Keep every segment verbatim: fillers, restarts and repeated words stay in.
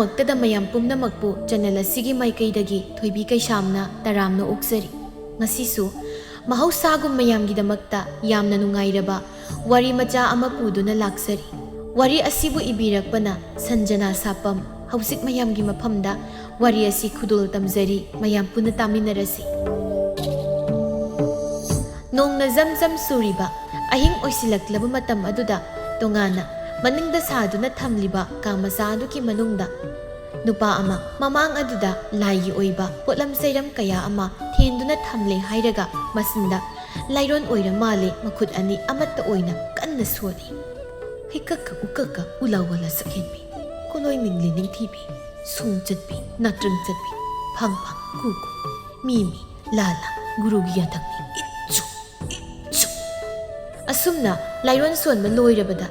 ꯃꯛꯇꯗ ꯃꯌꯥꯝ ꯄꯨꯝꯅꯃꯛꯄꯨ ꯆꯦꯅꯦꯜ ꯑꯁꯤꯒꯤ ꯃꯥꯏꯀꯩꯗꯒꯤ ꯊꯣꯏꯕꯤ ꯀꯩꯁꯥꯝꯅ ꯇꯔꯥꯝꯅ ꯑꯣꯛꯆꯔꯤ꯫ ꯉꯁꯤꯁꯨ ꯃꯍꯧꯁꯥꯒꯨꯝ ꯃꯌꯥꯝꯒꯤꯗꯃꯛꯇ ꯌꯥꯝꯅ ꯅꯨꯡꯉꯥꯏꯔꯕ ꯋꯥꯔꯤ ꯃꯆꯥ ꯑꯃ ꯄꯨꯗꯨꯅ ꯂꯥꯛꯆꯔꯤ꯫ ꯋꯥꯔꯤ ꯑꯁꯤꯕꯨ ꯏꯕꯤꯔꯛꯄꯅ ꯁꯟꯖꯅꯥ ꯁꯥꯄꯝ꯫ ꯍꯧꯖꯤꯛ ꯃꯌꯥꯝꯒꯤ ꯃꯐꯝꯗ ꯋꯥꯔꯤ ꯑꯁꯤ ꯈꯨꯗꯣꯜ ꯇꯝꯖꯔꯤ, ꯃꯌꯥꯝ ꯄꯨꯟꯅ ꯇꯥꯃꯤꯟꯅꯔꯁꯤ꯫ ꯅꯣꯡꯅ ꯖꯝ ꯖꯝ ꯆꯨꯔꯤꯕ ꯑꯍꯤꯡ ꯑꯣꯏꯁꯤꯜꯂꯛꯂꯕ ꯃꯇꯝ ꯑꯗꯨꯗ, ꯇꯣꯉꯥꯟꯅ ꯃꯅꯤꯡꯗ ꯁꯥꯗꯨꯅ ꯊꯝꯂꯤꯕ ꯀꯥ ꯃꯆꯥ ꯑꯗꯨꯒꯤ ꯃꯅꯨꯡꯗ ꯅꯨꯄꯥ ꯑꯃ ꯃꯃꯥꯡ ꯑꯗꯨꯗ ꯂꯥꯏꯒꯤ ꯑꯣꯏꯕ ꯄꯣꯠꯂꯝ ꯆꯩꯔꯝ ꯀꯌꯥ ꯑꯃ ꯊꯦꯟꯗꯨꯅ ꯊꯝꯂꯦ ꯍꯥꯏꯔꯒ, ꯃꯆꯤꯟꯗ ꯂꯥꯏꯔꯣꯟ ꯑꯣꯏꯔ ꯃꯥꯜꯂꯦ, ꯃꯈꯨꯠ ꯑꯅꯤ ꯑꯃꯠꯇ ꯑꯣꯏꯅ ꯀꯟꯅ ꯁꯣꯜꯂꯤ꯫ ꯍꯩꯀꯛꯀ ꯎꯀꯛꯀ ꯎꯂꯥ ꯋꯥꯂꯥ ꯁꯛꯍꯦꯟꯕꯤ, ꯀꯣꯂꯣꯏ ꯃꯤꯡꯂꯤ ꯅꯤꯡꯊꯤꯕꯤ, ꯁꯣꯡ ꯆꯠꯄꯤ, ꯅꯥꯇ꯭ꯔꯪ ꯆꯠꯄꯤ, ꯐꯥꯡ ꯐꯥꯡ ꯀꯨ ꯀꯨ, ꯃꯤ ꯃꯤ, ꯂꯥ ꯂꯥ, ꯒꯨꯔꯨꯒꯤ ꯌꯥꯊꯛꯅꯤ, ꯏꯠꯁꯨ, ꯏꯠꯁꯨ꯫ ꯑꯁꯨꯝꯅ ꯂꯥꯏꯔꯣꯟ ꯁꯣꯟꯕ ꯂꯣꯏꯔꯕꯗ,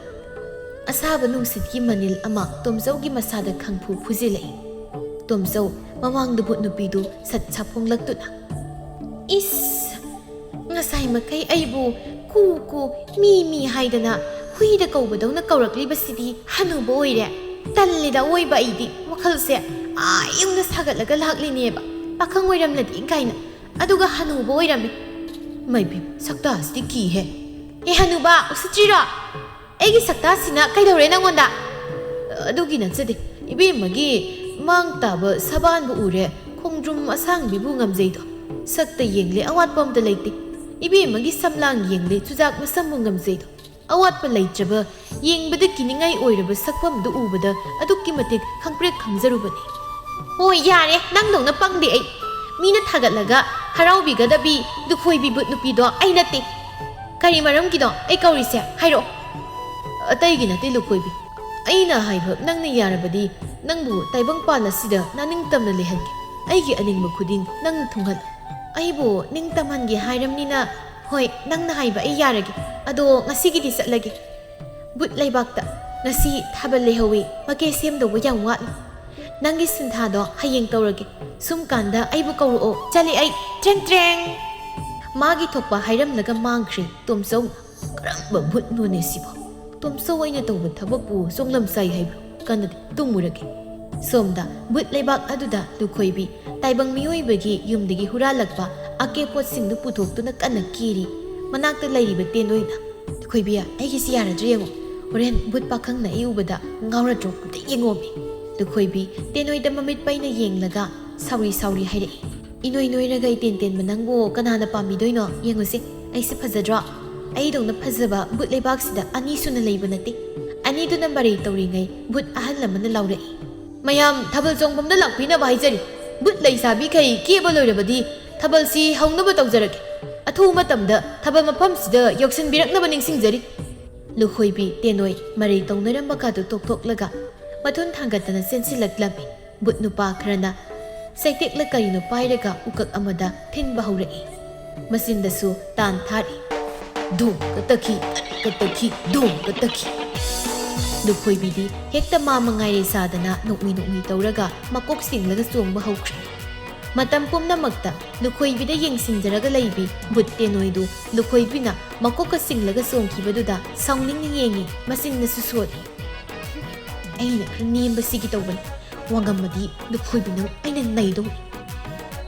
ꯑꯁꯥꯕ ꯅꯨꯡꯁꯤꯠꯀꯤ ꯃꯅꯤꯜ ꯑꯃ ꯇꯣꯝꯆꯧꯒꯤ ꯃꯁꯥꯗ ꯈꯪꯐꯨ ꯐꯨꯖꯤꯜꯂꯛꯏ꯫ ꯇꯣꯝꯆꯧ ꯃꯃꯥꯡꯗ ꯚꯨꯠ ꯅꯨꯄꯤꯗꯨ ꯁꯠ ꯁꯥꯐꯣꯡꯂꯛꯇꯨꯅ, "ꯏꯁ! ꯉꯁꯥꯏ ꯃꯈꯩ ꯑꯩꯕꯨ ꯀꯨ ꯀꯨ, ꯃꯤ ꯃꯤ ꯍꯥꯏꯗꯅ ꯍꯨꯏꯗ ꯀꯧꯕꯗꯧꯅ ꯀꯧꯔꯛꯂꯤꯕꯁꯤꯗꯤ ꯍꯅꯨꯕ ꯑꯣꯏꯔꯦ꯫ ꯇꯜꯂꯦꯗ ꯑꯋꯣꯏꯕ, ꯑꯩꯗꯤ ꯋꯥꯈꯜꯁꯦ ꯑꯥ ꯌꯧꯅ ꯁꯥꯒꯠꯂꯒ ꯂꯥꯛꯂꯤꯅꯦꯕ, ꯄꯥꯈꯪ ꯑꯣꯏꯔꯝꯂꯗꯤ ꯀꯥꯏꯅ꯫ ꯑꯗꯨꯒ ꯍꯅꯨꯕ ꯑꯣꯏꯔꯝꯃꯦ꯫ ꯃꯩꯕꯦꯝ, ꯁꯛꯇꯥꯁꯤꯗꯤ ꯀꯤꯍꯦ꯫ ꯑꯦ ꯍꯅꯨꯕ, ꯎꯁꯤꯠꯇ꯭ꯔꯤꯔꯣ? ꯑꯩꯒꯤ ꯁꯛꯇꯥꯁꯤꯅ ꯀꯩꯗꯧꯔꯦ ꯅꯪꯉꯣꯟꯗ?" "ꯑꯗꯨꯒꯤ ꯅꯠꯆꯗꯦ꯫ ꯏꯕꯦꯝꯃꯒꯤ ꯃꯥꯡ ꯇꯥꯕ ꯁꯕꯥꯟꯕꯨ ꯎꯔꯦ, ꯈꯣꯡꯗ꯭ꯔꯨꯝ ꯑꯁꯥꯡꯕꯤꯕꯨ ꯉꯝꯖꯩꯗꯣ꯫ ꯁꯛꯇ ꯌꯦꯡꯂꯦ, ꯑꯋꯥꯠꯄ ꯑꯝꯇ ꯂꯩꯇꯦ꯫ ꯏꯕꯦꯝꯃꯒꯤ ꯁꯝꯂꯥꯡ ꯌꯦꯡꯂꯦ, ꯆꯨꯖꯥꯛ ꯃꯁꯝꯕꯨ ꯉꯝꯖꯩꯗꯣ꯫ ꯑꯋꯥꯠꯄ ꯂꯩꯇ꯭ꯔꯕ, ꯌꯦꯡꯕꯗ ꯀꯤꯅꯤꯡꯉꯥꯏ ꯑꯣꯏꯔꯕ ꯁꯛꯐꯝꯗꯨ ꯎꯕꯗ ꯑꯗꯨꯛꯀꯤ ꯃꯇꯤꯛ ꯈꯪꯄ꯭ꯔꯦꯛ ꯈꯪꯖꯔꯨꯕꯅꯤ꯫" "ꯍꯣꯏ, ꯌꯥꯔꯦ, ꯅꯪꯗꯧꯅ ꯄꯪꯗꯦ ꯑꯩ꯫ ꯃꯤꯅ ꯊꯥꯒꯠꯂꯒ ꯍꯔꯥꯎꯕꯤꯒꯗꯕꯤ ꯂꯨꯈꯣꯏꯕꯤ ꯕꯨꯠ ꯅꯨꯄꯤꯗꯣ ꯑꯩ ꯅꯠꯇꯦ꯫ ꯀꯔꯤ ꯃꯔꯝꯒꯤꯅꯣ ꯑꯩ ꯀꯧꯔꯤꯁꯦ? ꯍꯥꯏꯔꯛꯑꯣ꯫" "ꯑꯇꯩꯒꯤ ꯅꯠꯇꯦ ꯂꯨꯈꯣꯏꯕꯤ꯫ ꯑꯩꯅ ꯍꯥꯏꯕ ꯅꯪꯅ ꯌꯥꯔꯕꯗꯤ ꯅꯪꯕꯨ ꯇꯥꯏꯕꯪꯄꯥꯟ ꯑꯁꯤꯗ ꯅꯅꯤꯡꯇꯝꯅ ꯂꯩꯍꯟꯒꯦ꯫ ꯑꯩꯒꯤ ꯑꯅꯤꯡꯕ ꯈꯨꯗꯤꯡ ꯅꯪꯅ ꯊꯨꯡꯍꯜꯂꯨ꯫" "ꯑꯩꯕꯨ ꯅꯤꯡꯇꯝꯍꯟꯒꯦ ꯍꯥꯏꯔꯝꯅꯤꯅ, ꯍꯣꯏ, ꯅꯪꯅ ꯍꯥꯏꯕ ꯑꯩ ꯌꯥꯔꯒꯦ꯫ ꯑꯗꯣ ꯉꯁꯤꯒꯤꯗꯤ ꯆꯠꯂꯒꯦ꯫ ꯕꯨꯠ ꯂꯩꯕꯥꯛꯇ ꯉꯁꯤ ꯊꯥꯕꯜ ꯂꯩꯍꯧꯋꯤ, ꯃꯀꯦ ꯁꯦꯝꯗꯧꯕ ꯌꯥꯝ ꯋꯥꯠꯂꯤ꯫ ꯅꯪꯒꯤ ꯁꯤꯟꯊꯥꯗꯣ ꯍꯌꯦꯡ ꯇꯧꯔꯒꯦ꯫ ꯁꯨꯝ ꯀꯥꯟꯗ ꯑꯩꯕꯨ ꯀꯧꯔꯛꯑꯣ꯫ ꯆꯠꯂꯦ ꯑꯩ, ꯇ꯭ꯔꯦꯡ ꯇ꯭ꯔꯦꯡ!" ꯃꯥꯒꯤ ꯊꯣꯛꯄ ꯍꯥꯏꯔꯝꯂꯒ ꯃꯥꯡꯈ꯭ꯔꯦ ꯇꯣꯝꯆꯧꯅ꯫ "ꯀꯔꯝꯕ ꯕꯨꯠꯅꯣꯅꯦ ꯁꯤꯕꯣ? ꯇꯣꯝꯆꯧ, ꯑꯩꯅ ꯇꯧꯕ ꯊꯕꯛꯄꯨ ꯆꯣꯡꯂꯝ ꯆꯥꯏ ꯍꯥꯏꯕ꯭ꯔꯣ? ꯀꯥꯟꯅꯗꯦ, ꯇꯨꯝꯃꯨꯔꯒꯦ꯫" ꯁꯣꯝꯗ ꯕꯨꯠ ꯂꯩꯕꯥꯛ ꯑꯗꯨꯗ ꯂꯨꯈꯣꯏꯕꯤ ꯇꯥꯏꯕꯪ ꯃꯤꯑꯣꯏꯕꯒꯤ ꯌꯨꯝꯗꯒꯤ ꯍꯨꯔꯥꯜꯂꯛꯄ ꯑꯀꯦꯄꯣꯠꯁꯤꯡꯗꯨ ꯄꯨꯊꯣꯛꯇꯨꯅ ꯀꯟꯅ ꯀꯦꯔꯤ꯫ ꯃꯅꯥꯛꯇ ꯂꯩꯔꯤꯕ ꯇꯦꯟꯗꯣꯏꯅ, "ꯂꯨꯈꯣꯏꯕꯤ, ꯑꯩꯒꯤꯁꯤ ꯌꯥꯔꯗ꯭ꯔꯥ ꯌꯦꯡꯉꯣ꯫ ꯍꯣꯔꯦꯟ ꯕꯨꯠ ꯄꯥꯈꯪꯅ ꯑꯩ ꯎꯕꯗ ꯉꯥꯎꯔꯗ꯭ꯔꯣ? ꯑꯝꯇ ꯌꯦꯡꯉꯣꯃꯤ꯫" ꯂꯨꯈꯣꯏꯕꯤ ꯇꯦꯟꯗꯣꯏꯗ ꯃꯃꯤꯠ ꯄꯩꯅ ꯌꯦꯡꯂꯒ ꯁꯥꯎꯔꯤ ꯁꯥꯎꯔꯤ ꯍꯥꯏꯔꯛꯏ, "ꯏꯅꯣꯏ ꯅꯣꯏꯔꯒ ꯏꯇꯦꯟ ꯇꯦꯟꯕ ꯅꯪꯕꯨ ꯀꯅꯥꯅ ꯄꯥꯝꯕꯤꯗꯣꯏꯅꯣ? ꯌꯦꯡꯉꯨꯁꯦ, ꯑꯩꯁꯦ ꯐꯖꯗ꯭ꯔꯣ? ꯑꯩꯗꯧꯅ ꯐꯖꯕ ꯕꯨꯠ ꯂꯩꯕꯥꯛꯁꯤꯗ ꯑꯅꯤ ꯁꯨꯅ ꯂꯩꯕ ꯅꯠꯇꯦ꯫" ꯑꯅꯤꯗꯨꯅ ꯃꯔꯩ ꯇꯧꯔꯤꯉꯩ ꯕꯨꯠ ꯑꯍꯜ ꯑꯃꯅ ꯂꯥꯎꯔꯛꯏ, "ꯃꯌꯥꯝ ꯊꯥꯕꯜ ꯆꯣꯡꯐꯝꯗ ꯂꯥꯛꯄꯤꯅꯕ ꯍꯥꯏꯖꯔꯤ꯫ ꯕꯨꯠ ꯂꯩꯁꯥꯕꯤꯈꯩ ꯀꯦꯕ ꯂꯣꯏꯔꯕꯗꯤ ꯊꯥꯕꯜꯁꯤ ꯍꯧꯅꯕ ꯇꯧꯖꯔꯒꯦ꯫ ꯑꯊꯨꯕ ꯃꯇꯝꯗ ꯊꯥꯕꯜ ꯃꯐꯝꯁꯤꯗ ꯌꯧꯁꯤꯟꯕꯤꯔꯛꯅꯕ ꯅꯤꯡꯁꯤꯡꯖꯔꯤ꯫" ꯂꯨꯈꯣꯏꯕꯤ ꯇꯦꯅꯣꯏ ꯃꯔꯩ ꯇꯧꯅꯔꯝꯕ ꯀꯥꯗꯨ ꯇꯣꯛꯊꯣꯛꯂꯒ ꯃꯊꯨꯟ ꯊꯥꯡꯒꯠꯇꯅ ꯆꯦꯟꯁꯤꯜꯂꯛꯂꯝꯃꯤ꯫ ꯕꯨꯠ ꯅꯨꯄꯥ ꯈꯔꯅ ꯆꯩꯇꯦꯛꯂ ꯀꯔꯤꯅꯣ ꯄꯥꯏꯔꯒ ꯎꯀꯛ ꯑꯃꯗ ꯊꯤꯟꯕ ꯍꯧꯔꯛꯏ꯫ ꯃꯆꯤꯟꯗꯁꯨ ꯇꯥꯟ ꯊꯥꯔꯤ꯫ ꯙꯨꯝ ꯀꯇꯛꯈꯤ, ꯀꯇꯛꯈꯤ, ꯙꯨꯝ ꯀꯇꯛꯈꯤ꯫ ꯂꯨꯈꯣꯏꯕꯤꯗꯤ ꯍꯦꯛꯇ ꯃꯥ ꯃꯉꯥꯏꯔꯦ ꯁꯥꯗꯅ ꯅꯣꯛꯃꯤ ꯅꯣꯛꯃꯤ ꯇꯧꯔꯒ ꯃꯀꯣꯛ ꯆꯤꯡꯂꯒ ꯆꯣꯡꯕ ꯍꯧꯈ꯭ꯔꯦ꯫ ꯃꯇꯝ ꯄꯨꯝꯅꯃꯛꯇ ꯂꯨꯈꯣꯏꯕꯤꯗ ꯌꯦꯡꯁꯤꯟꯖꯔꯒ ꯂꯩꯕꯤ ꯕꯨꯠ ꯇꯦꯅꯣꯏꯗꯨ ꯂꯨꯈꯣꯏꯕꯤꯅ ꯃꯀꯣꯛꯀ ꯆꯤꯡꯂꯒ ꯆꯣꯡꯈꯤꯕꯗꯨꯗ ꯁꯥꯎꯅꯤꯡꯅ ꯌꯦꯡꯉꯤ, ꯃꯆꯤꯟꯅꯁꯨ ꯁꯣꯜꯂꯤ꯫ "ꯑꯩꯅ ꯈꯔ ꯅꯦꯝꯕꯁꯤꯒꯤ ꯇꯧꯕꯅꯤ, ꯋꯥꯡꯉꯝꯃꯗꯤ ꯂꯨꯈꯣꯏꯕꯤ ꯅꯪ ꯑꯩꯅ ꯅꯩꯗꯧꯅꯤ꯫"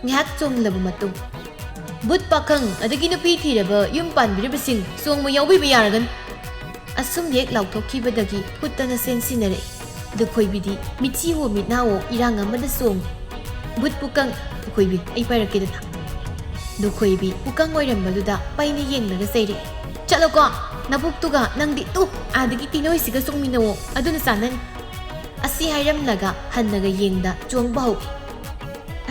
ꯉꯥꯏꯍꯥꯛ ꯆꯣꯡꯂꯕ ꯃꯇꯨꯡ, "ꯕꯨꯠ ꯄꯥꯈꯪ ꯑꯗꯒꯤ ꯅꯨꯄꯤ ꯊꯤꯔꯕ ꯌꯨꯝ ꯄꯥꯟꯕꯤꯔꯕꯁꯤꯡ ꯆꯣꯡꯕ ꯌꯥꯎꯕꯤꯕ ꯌꯥꯔꯒꯅꯤ꯫" ꯑꯁꯨꯝ ꯍꯦꯛ ꯂꯥꯎꯊꯣꯛꯈꯤꯕꯗꯒꯤ ꯍꯨꯠꯇꯅ ꯆꯦꯟꯁꯤꯟꯅꯔꯛꯏ꯫ ꯂꯨꯈꯣꯏꯕꯤꯗꯤ ꯃꯤꯠꯁꯤꯋꯣ ꯃꯤꯠꯅꯥꯋꯣ ꯏꯔꯥꯡ ꯑꯃꯗ ꯆꯣꯡꯉꯤ꯫ "ꯕꯨꯠ ꯄꯨꯀꯪ, ꯂꯨꯈꯣꯏꯕꯤ, ꯑꯩ ꯄꯥꯏꯔꯛꯀꯦꯗꯅ꯫" ꯂꯨꯈꯣꯏꯕꯤ ꯄꯨꯀꯪ ꯑꯣꯏꯔꯝꯕꯗꯨꯗ ꯄꯩꯅ ꯌꯦꯡꯂꯒ ꯆꯩꯔꯛꯏ꯫ "ꯆꯠꯂꯣꯀꯣ, ꯅꯕꯨꯛꯇꯨꯒ ꯅꯪꯗꯤ ꯇꯨ ꯑꯥꯗꯒꯤ ꯇꯤꯅꯣꯏꯁꯤꯒ ꯆꯣꯡꯃꯤꯟꯅꯧꯋꯣ, ꯑꯗꯨꯅ ꯆꯥꯟꯅꯅꯤ꯫" ꯑꯁꯤ ꯍꯥꯏꯔꯝꯂꯒ ꯍꯟꯅꯒ ꯌꯦꯡꯗ ꯆꯣꯡꯕ ꯍꯧꯏ꯫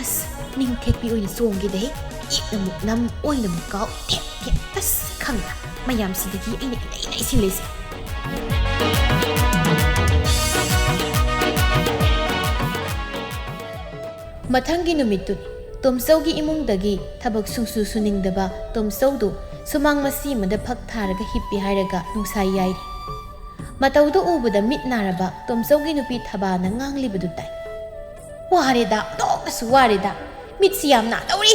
"ꯑꯁ, ꯅꯤꯡꯊꯦꯛꯄꯤ ꯑꯣꯏꯅ ꯆꯣꯡꯒꯦꯗꯍꯦ, ꯏꯛꯅ ꯑꯃꯨꯛ ꯅꯝ, ꯑꯣꯏꯅ ꯑꯃꯨꯛ ꯀꯥꯎ, ꯊꯦꯛ ꯊꯦꯛ, ꯑꯁ, ꯈꯪꯗ, ꯃꯌꯥꯝꯁꯤꯗꯒꯤ ꯑꯩꯅ ꯏꯅꯩ ꯅꯩꯁꯤꯜꯂꯤꯁꯦ꯫" ꯃꯊꯪꯒꯤ ꯅꯨꯃꯤꯠꯇꯨꯅꯤ꯫ ꯇꯣꯝꯆꯧꯒꯤ ꯏꯃꯨꯡꯗꯒꯤ ꯊꯕꯛ ꯁꯨꯡꯁꯨ ꯁꯨꯅꯤꯡꯗꯕ ꯇꯣꯝꯆꯧꯗꯨ ꯁꯨꯃꯥꯡ ꯃꯆꯤ ꯑꯃꯗ ꯐꯛ ꯊꯥꯔꯒ ꯍꯤꯞꯄꯤ ꯍꯥꯏꯔꯒ ꯅꯨꯡꯁꯥ ꯌꯥꯏꯔꯤ꯫ ꯃꯇꯧꯗꯨ ꯎꯕꯗ ꯃꯤꯠ ꯅꯥꯔꯕ ꯇꯣꯝꯆꯧꯒꯤ ꯅꯨꯄꯤ ꯊꯕꯥꯅ ꯉꯥꯡꯂꯤꯕꯗꯨ ꯇꯥꯏ꯫ "ꯋꯥꯔꯦꯗ, ꯑꯣꯟꯊꯣꯛꯅꯁꯨ ꯋꯥꯔꯦꯗ꯫ ꯃꯤꯠꯁꯤ ꯌꯥꯝ ꯅꯥꯗꯧꯔꯤ꯫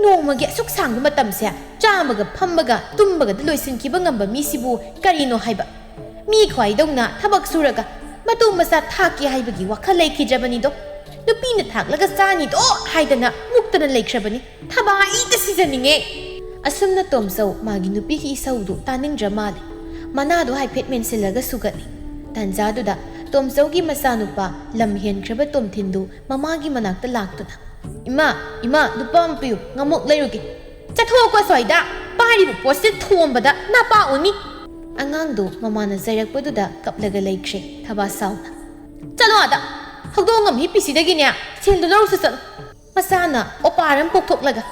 ꯅꯣꯡꯃꯒꯤ ꯑꯁꯨꯛ ꯁꯥꯡꯕ ꯃꯇꯝꯁꯦ ꯆꯥꯕꯒ ꯐꯝꯕꯒ ꯇꯨꯝꯕꯒꯗ ꯂꯣꯏꯁꯤꯟꯈꯤꯕ ꯉꯝꯕ ꯃꯤꯁꯤꯕꯨ ꯀꯔꯤꯅꯣ ꯍꯥꯏꯕ? ꯃꯤ ꯈ꯭ꯋꯥꯏꯗꯧꯅ ꯊꯕꯛ ꯁꯨꯔꯒ ꯄꯇꯨ ꯃꯆꯥ ꯊꯥꯛꯀꯦ ꯍꯥꯏꯕꯒꯤ ꯋꯥꯈꯜ ꯂꯩꯈꯤꯗ꯭ꯔꯕꯅꯤꯗꯣ꯫ ꯅꯨꯄꯤꯅ ꯊꯥꯛꯂꯒ ꯆꯥꯅꯤꯗꯣ ꯍꯥꯏꯗꯅ ꯃꯨꯛꯇꯅ ꯂꯩꯈ꯭ꯔꯕꯅꯤ꯫ ꯊꯕꯥ ꯑꯩꯇ ꯁꯤꯖꯅꯤꯡꯉꯦ꯫ ꯑꯁꯨꯝꯅ ꯇꯣꯝꯆꯧ ꯃꯥꯒꯤ ꯅꯨꯄꯤꯒꯤ ꯏꯁꯧꯗꯨ ꯇꯥꯅꯤꯡꯗ꯭ꯔ ꯃꯥꯜꯂꯦ꯫ ꯃꯅꯥꯗꯨ ꯍꯥꯏꯐꯦꯠ ꯃꯦꯟꯁꯤꯜꯂꯒ ꯁꯨꯒꯠꯂꯤ꯫ ꯇꯥꯟꯖꯥꯗꯨꯗ ꯇꯣꯝꯆꯧꯒꯤ ꯃꯆꯥꯅꯨꯄꯥ ꯂꯝ ꯍꯦꯟꯈ꯭ꯔꯕ ꯇꯣꯝꯊꯤꯟꯗꯨ ꯃꯃꯥꯒꯤ ꯃꯅꯥꯛꯇ ꯂꯥꯛꯇꯨꯅ, "ꯏꯃꯥ, ꯏꯃꯥ, ꯂꯨꯄꯥ ꯑꯃ ꯄꯤꯌꯨ, ꯉꯥꯃꯣꯛ ꯂꯩꯔꯨꯒꯦ꯫ ꯆꯠꯊꯣꯛꯑꯣꯀꯣ ꯑꯁ꯭ꯋꯥꯏꯗ, ꯄꯥꯏꯔꯤꯕ ꯄꯣꯠꯁꯦ ꯊꯣꯝꯕꯗ ꯅꯄꯥ ꯎꯅꯤ!" ꯑꯉꯥꯡꯗꯨ ꯃꯃꯥꯅ ꯆꯩꯔꯛꯄꯗꯨꯗ ꯀꯞꯂꯒ ꯂꯩꯈ꯭ꯔꯦ, ꯊꯕꯥ ꯁꯥꯎꯅ꯫ "ꯆꯠꯂꯣ ꯑꯥꯗ, ꯍꯧꯗꯣꯡ ꯑꯃ ꯍꯤꯞꯄꯤꯁꯤꯗꯒꯤꯅꯦ ꯁꯦꯜꯗꯨ ꯂꯧꯔꯨꯁꯨ ꯆꯠꯂꯣ꯫ ꯃꯆꯥꯅ ꯑꯣꯄꯥꯔ ꯑꯃ ꯄꯣꯛꯊꯣꯛꯂꯒ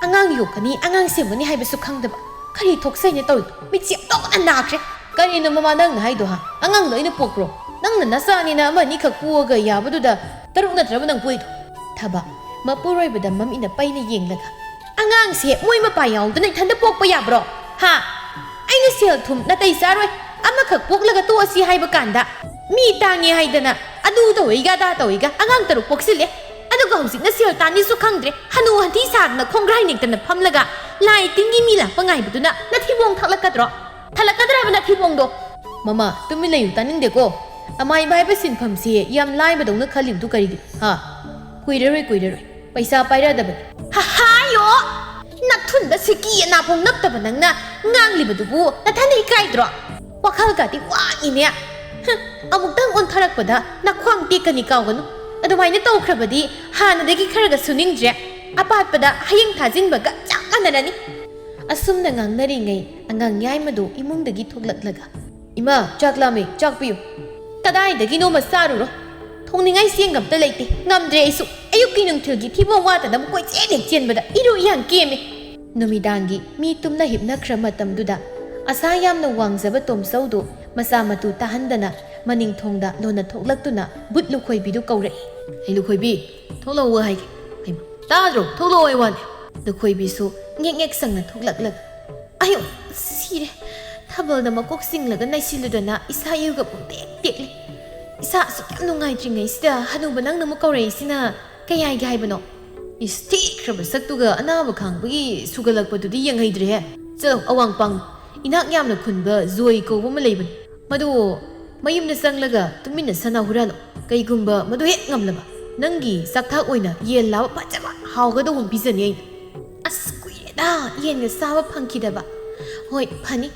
ꯑꯉꯥꯡ ꯌꯣꯛꯀꯅꯤ, ꯑꯉꯥꯡ ꯁꯦꯝꯒꯅꯤ ꯍꯥꯏꯕꯁꯨ ꯈꯪꯗꯕ, ꯀꯔꯤ ꯊꯣꯛꯆꯩꯅ ꯇꯧꯔꯤꯗꯣ? ꯃꯤꯠꯁꯦ ꯑꯣꯟꯊꯣꯛꯅ ꯅꯥꯈ꯭ꯔꯦ!" "ꯀꯔꯤꯅꯣ ꯃꯃꯥ ꯅꯪꯅ ꯍꯥꯏꯗꯣ, ꯍꯥ? ꯑꯉꯥꯡꯗꯣ ꯑꯩꯅ ꯄꯣꯛꯄ꯭ꯔꯣ? ꯅꯪꯅ ꯅꯆꯥꯅꯤꯅ ꯑꯃ ꯑꯅꯤꯈꯛ ꯄꯣꯛꯑꯒ ꯌꯥꯕꯗꯨꯗ ꯇꯔꯨꯛ ꯅꯠꯇ꯭ꯔꯕ ꯅꯪ ꯄꯣꯛꯏꯗꯣ?" ꯊꯕꯥ, ꯃꯄꯨꯔꯣꯏꯕꯗ ꯃꯃꯤꯠꯅ ꯄꯩꯅ ꯌꯦꯡꯂꯒ, "ꯑꯉꯥꯡꯁꯦ ꯃꯣꯏ ꯃꯄꯥ ꯌꯥꯎꯗꯅ ꯏꯊꯟꯇ ꯄꯣꯛꯄ ꯌꯥꯕ꯭ꯔꯣ? ꯍꯥ? ꯑꯩꯅ ꯁꯦꯜ ꯊꯨꯝ ꯅꯥꯇꯩ ꯆꯥꯔꯣꯏ, ꯑꯃꯈꯛ ꯄꯣꯛꯂꯒ ꯇꯣꯛꯑꯁꯤ ꯍꯥꯏꯕ ꯀꯥꯟꯗ, ꯃꯤ ꯇꯥꯡꯉꯦ ꯍꯥꯏꯗꯅ ꯑꯗꯨ ꯇꯧꯏꯒ ꯑꯗꯥ ꯇꯧꯏꯒ ꯑꯉꯥꯡ ꯇꯔꯨꯛ ꯄꯣꯛꯁꯤꯜꯂꯦ꯫ ꯑꯗꯨꯒ ꯍꯧꯖꯤꯛꯅ ꯁꯦꯜ ꯇꯥꯟꯅꯤꯁꯨ ꯈꯪꯗ꯭ꯔꯦ, ꯍꯅꯨ ꯍꯟꯊꯤ ꯁꯥꯗꯅ ꯈꯣꯡꯒ꯭ꯔꯥꯏ ꯅꯦꯛꯇꯅ ꯐꯝꯂꯒ ꯂꯥꯏ ꯇꯤꯟꯒꯤ ꯃꯤ ꯂꯥꯛꯄ ꯉꯥꯏꯕꯗꯨꯅ ꯅꯊꯤꯕꯣꯡ ꯊꯛꯂꯛꯀꯗ꯭ꯔꯣ? ꯊꯜꯂꯛꯀꯗ꯭ꯔꯕ ꯅꯊꯤꯕꯣꯡꯗꯣ?" "ꯃꯃꯥ, ꯇꯨꯃꯤꯟ ꯂꯩꯌꯨ, ꯇꯥꯅꯤꯡꯗꯦꯀꯣ꯫ ꯑꯃꯥꯏꯕ ꯍꯥꯏꯕ ꯁꯤꯟꯐꯝꯁꯦ ꯌꯥꯝ ꯂꯥꯏꯕꯗꯧꯅ ꯈꯜꯂꯤꯕꯗꯨ ꯀꯔꯤꯒꯤ? ꯍꯥ? ꯀꯨꯏꯔꯔꯣꯏ, ꯀꯨꯏꯔꯔꯣꯏ꯫ ꯄꯩꯁꯥ ꯄꯥꯏꯔꯗꯕꯅꯤ꯫" "ꯍꯥꯏꯌꯣ! ꯅꯊꯨꯟꯗ ꯁꯤꯀꯤ ꯑꯅꯥꯐꯥꯎ ꯅꯞꯇꯕ ꯅꯪꯅ ꯉꯥꯡꯂꯤꯕꯗꯨꯕꯨ ꯅꯊꯟꯗ ꯏꯀꯥꯏꯗ꯭ꯔꯣ? ꯋꯥꯈꯜꯒꯗꯤ ꯋꯥꯡꯉꯤꯅꯦ꯫ ꯍꯨꯝ, ꯑꯃꯨꯛꯇꯪ ꯑꯣꯟꯊꯔꯛꯄꯗ ꯅꯈ꯭ꯋꯥꯡ ꯇꯦꯛꯀꯅꯤ, ꯀꯥꯎꯒꯅꯨ꯫ ꯑꯗꯨꯃꯥꯏꯅ ꯇꯧꯈ꯭ꯔꯕꯗꯤ ꯍꯥꯟꯅꯗꯒꯤ ꯈꯔꯒ ꯁꯨꯅꯤꯡꯗ꯭ꯔꯦ꯫ ꯑꯄꯥꯠꯄꯗ ꯍꯌꯤꯡ ꯊꯥꯖꯤꯟꯕꯒ ꯆꯞ ꯃꯥꯟꯅꯔꯅꯤ꯫" ꯑꯁꯨꯝꯅ ꯉꯥꯡꯅꯔꯤꯉꯩ ꯑꯉꯥꯡ ꯌꯥꯏꯃꯗꯨ ꯏꯃꯨꯡꯗꯒꯤ ꯊꯣꯛꯂꯛꯂꯒ, "ꯏꯃꯥ, ꯆꯥꯛ ꯂꯥꯝꯃꯦ, ꯆꯥꯛ ꯄꯤꯌꯨ꯫" "ꯀꯗꯥꯏꯗꯒꯤꯅꯣꯃ ꯆꯥꯔꯨꯔꯣ꯫ ꯊꯣꯡꯅꯤꯡꯉꯥꯏ ꯆꯦꯡꯒ ꯑꯝꯇ ꯂꯩꯇꯦ꯫ ꯉꯝꯗ꯭ꯔꯦ ꯑꯩꯁꯨ꯫ ꯑꯌꯨꯛꯀꯤ ꯅꯨꯡꯊꯤꯜꯒꯤ ꯊꯤꯕꯣꯡ ꯋꯥꯇꯅꯕ ꯀꯣꯏꯆꯦꯟ ꯍꯦꯛ ꯆꯦꯟꯕꯗ ꯏꯔꯨ ꯏꯌꯥꯡ ꯀꯦꯝꯃꯦ꯫" ꯅꯨꯃꯤꯗꯥꯡꯒꯤ ꯃꯤ ꯇꯨꯝꯅ ꯍꯤꯞꯅꯈ꯭ꯔ ꯃꯇꯝꯗꯨꯗ ꯑꯁꯥ ꯌꯥꯝꯅ ꯋꯥꯡꯖꯕ ꯇꯣꯝꯆꯧꯗꯨ ꯃꯆꯥ ꯃꯇꯨ ꯇꯥꯍꯟꯗꯅ ꯃꯅꯤꯡ ꯊꯣꯡꯗ ꯂꯣꯟꯅ ꯊꯣꯛꯂꯛꯇꯨꯅ ꯕꯨꯠ ꯂꯨꯈꯣꯏꯕꯤꯗꯨ ꯀꯧꯔꯛꯏ꯫ "ꯑꯩ ꯂꯨꯈꯣꯏꯕꯤ, ꯊꯣꯛꯂꯛꯑꯣ ꯍꯥꯏꯒꯦ꯫ ꯍꯩꯃꯥ, ꯇꯥꯗ꯭ꯔꯣ? ꯊꯣꯛꯂꯛꯑꯣ ꯍꯥꯏ ꯋꯥꯅꯦ꯫" ꯂꯨꯈꯣꯏꯕꯤꯁꯨ ꯉꯦꯛ ꯉꯦꯛ ꯁꯪꯅ ꯊꯣꯛꯂꯛꯂꯒ, "ꯑꯌꯣ, ꯁꯤꯔꯦ꯫ ꯊꯥꯕꯜꯗ ꯃꯀꯣꯛ ꯆꯤꯡꯂꯒ ꯅꯩꯁꯤꯜꯂꯨꯗꯅ ꯏꯁꯥ ꯏꯔꯨꯒ ꯄꯨꯡꯇꯦꯛ ꯇꯦꯛꯂꯦ꯫ ꯏꯁꯥ ꯑꯁꯨꯛ ꯌꯥꯝ ꯅꯨꯡꯉꯥꯏꯇ꯭ꯔꯤꯉꯩꯁꯤꯗ ꯍꯅꯨꯕ ꯅꯪꯅ ꯑꯃꯨꯛ ꯀꯧꯔꯛꯏꯁꯤꯅ ꯀꯩ ꯍꯥꯏꯒꯦ ꯍꯥꯏꯕꯅꯣ?" "ꯏꯁ, ꯊꯤꯈ꯭ꯔꯕ ꯁꯛꯇꯨꯒ ꯑꯅꯥꯕ ꯈꯥꯡꯕꯒꯤ ꯁꯨꯒꯠꯂꯛꯄꯗꯨꯗꯤ ꯌꯦꯡꯍꯩꯗ꯭ꯔꯦꯍꯦ꯫ ꯆꯠꯂꯣ, ꯑꯋꯥꯡꯄꯥꯡ, ꯏꯅꯥꯛ ꯌꯥꯝꯅ ꯈꯨꯟꯕ ꯖꯣꯏ ꯀꯧꯕ ꯑꯃ ꯂꯩꯕꯅꯤ꯫ ꯃꯗꯨ ꯃꯌꯨꯝꯗ ꯆꯪꯂꯒ ꯇꯨꯃꯤꯟꯅ ꯁꯅꯥ ꯍꯨꯔꯥꯜꯂꯣ꯫ ꯀꯩꯒꯨꯝꯕ ꯃꯗꯨ ꯍꯦꯛ ꯉꯝꯂꯕ, ꯅꯪꯒꯤ ꯆꯥꯛꯊꯥꯛ ꯑꯣꯏꯅ ꯌꯦꯟ ꯂꯥꯕ ꯐꯖꯕ ꯍꯥꯎꯒꯗꯧꯕ ꯑꯃ ꯄꯤꯖꯅꯤ ꯑꯩꯅ꯫ ꯑꯁ, ꯀꯨꯏꯔꯦꯗ ꯌꯦꯟꯒ ꯆꯥꯕ ꯐꯪꯈꯤꯗꯕ꯫ ꯍꯣꯏ, ꯐꯅꯤ꯫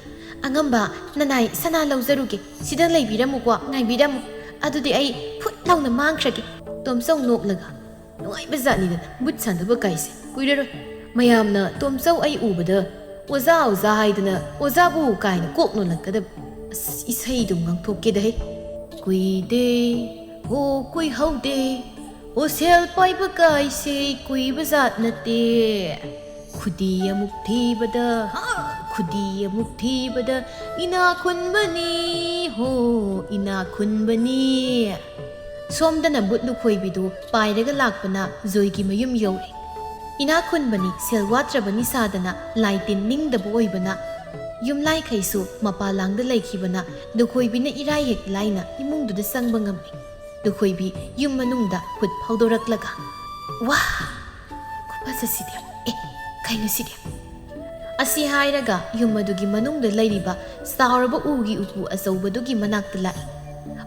ꯑꯉꯝꯕ, ꯅꯅꯥꯏ ꯁꯅꯥ ꯂꯧꯖꯔꯨꯒꯦ꯫ ꯁꯤꯗ ꯂꯩꯕꯤꯔꯝꯃꯨꯀꯣ, ꯉꯥꯏꯕꯤꯔꯝꯃꯨ꯫ ꯑꯗꯨꯗꯤ ꯑꯩ ꯐꯨꯠ ꯂꯥꯎꯅ ꯃꯥꯡꯈ꯭ꯔꯒꯦ꯫ ꯇꯣꯝꯆꯧ ꯅꯣꯛꯂꯒ ꯅꯨꯡꯉꯥꯏꯕ ꯖꯥꯠꯅꯤꯗꯅ ꯕꯨꯠ ꯁꯥꯟꯅꯕ ꯀꯥꯏꯁꯦ꯫ ꯀꯨꯏꯔꯔꯣꯏ ꯃꯌꯥꯝꯅ ꯇꯣꯝꯆꯧ ꯑꯩ ꯎꯕꯗ "ꯑꯣꯖꯥ, ꯑꯣꯖꯥ" ꯍꯥꯏꯗꯅ "ꯑꯣꯖꯥꯕꯨ" ꯀꯥꯏꯅ ꯀꯣꯛ ꯅꯣꯜꯂꯛꯀꯗꯕ꯫ ꯑꯁ, ꯏꯁꯩꯗꯨꯝ ꯉꯥꯡꯊꯣꯛꯀꯦꯗ ꯍꯦ꯫ ꯀꯨꯏꯗꯦ, ꯍꯣ ꯀꯨꯏꯍꯧꯗꯦ, ꯍꯣ ꯁꯦꯜ ꯄꯥꯏꯕ ꯀꯥꯏꯁꯦ ꯀꯨꯏꯕ ꯖꯥꯠ ꯅꯠꯇꯦ꯫ ꯈꯨꯗꯤ ꯑꯃꯨꯛ ꯊꯤꯕꯗ, ꯍꯥ, ꯈꯨꯗꯤ ꯑꯃꯨꯛ ꯊꯤꯕꯗ ꯏꯅꯥ ꯈꯨꯟꯕꯅꯤ, ꯍꯣ ꯏꯅꯥ ꯈꯨꯟꯕꯅꯤ꯫ ꯁꯣꯝꯗꯅ ꯕꯨꯠ ꯂꯨꯈꯣꯏꯕꯤꯗꯨ ꯄꯥꯏꯔꯒ ꯂꯥꯛꯄꯅ ꯖꯣꯏꯒꯤ ꯃꯌꯨꯝ ꯌꯧꯔꯦ꯫ ꯏꯅꯥ ꯈꯨꯟꯕꯅꯤ, ꯁꯦꯜ ꯋꯥꯠꯇ꯭ꯔꯕꯅꯤ ꯁꯥꯗꯅ ꯂꯥꯏ ꯇꯤꯟ ꯅꯤꯡꯗꯕ ꯑꯣꯏꯕꯅ, ꯌꯨꯝꯂꯥꯏꯈꯩꯁꯨ ꯃꯄꯥꯜꯂꯥꯡꯗ ꯂꯩꯈꯤꯕꯅ ꯂꯨꯈꯣꯏꯕꯤꯅ ꯏꯔꯥꯏ ꯍꯦꯛ ꯂꯥꯏꯅ ꯏꯃꯨꯡꯗꯨꯗ ꯆꯪꯕ ꯉꯝꯃꯤ꯫ ꯂꯨꯈꯣꯏꯕꯤ ꯌꯨꯝ ꯃꯅꯨꯡꯗ ꯈꯨꯠ ꯐꯥꯎꯗꯣꯔꯛꯂꯒ, "ꯋꯥ! ꯈꯨꯐꯖꯁꯤꯗꯤ! ꯑꯦ, ꯀꯩꯅꯣ ꯁꯤꯗꯤ?" ꯑꯁꯤ ꯍꯥꯏꯔꯒ ꯌꯨꯝ ꯑꯗꯨꯒꯤ ꯃꯅꯨꯡꯗ ꯂꯩꯔꯤꯕ ꯆꯥꯎꯔꯕ ꯎꯒꯤ ꯎꯄꯨ ꯑꯆꯧꯕꯗꯨꯒꯤ ꯃꯅꯥꯛꯇ ꯂꯥꯛꯏ꯫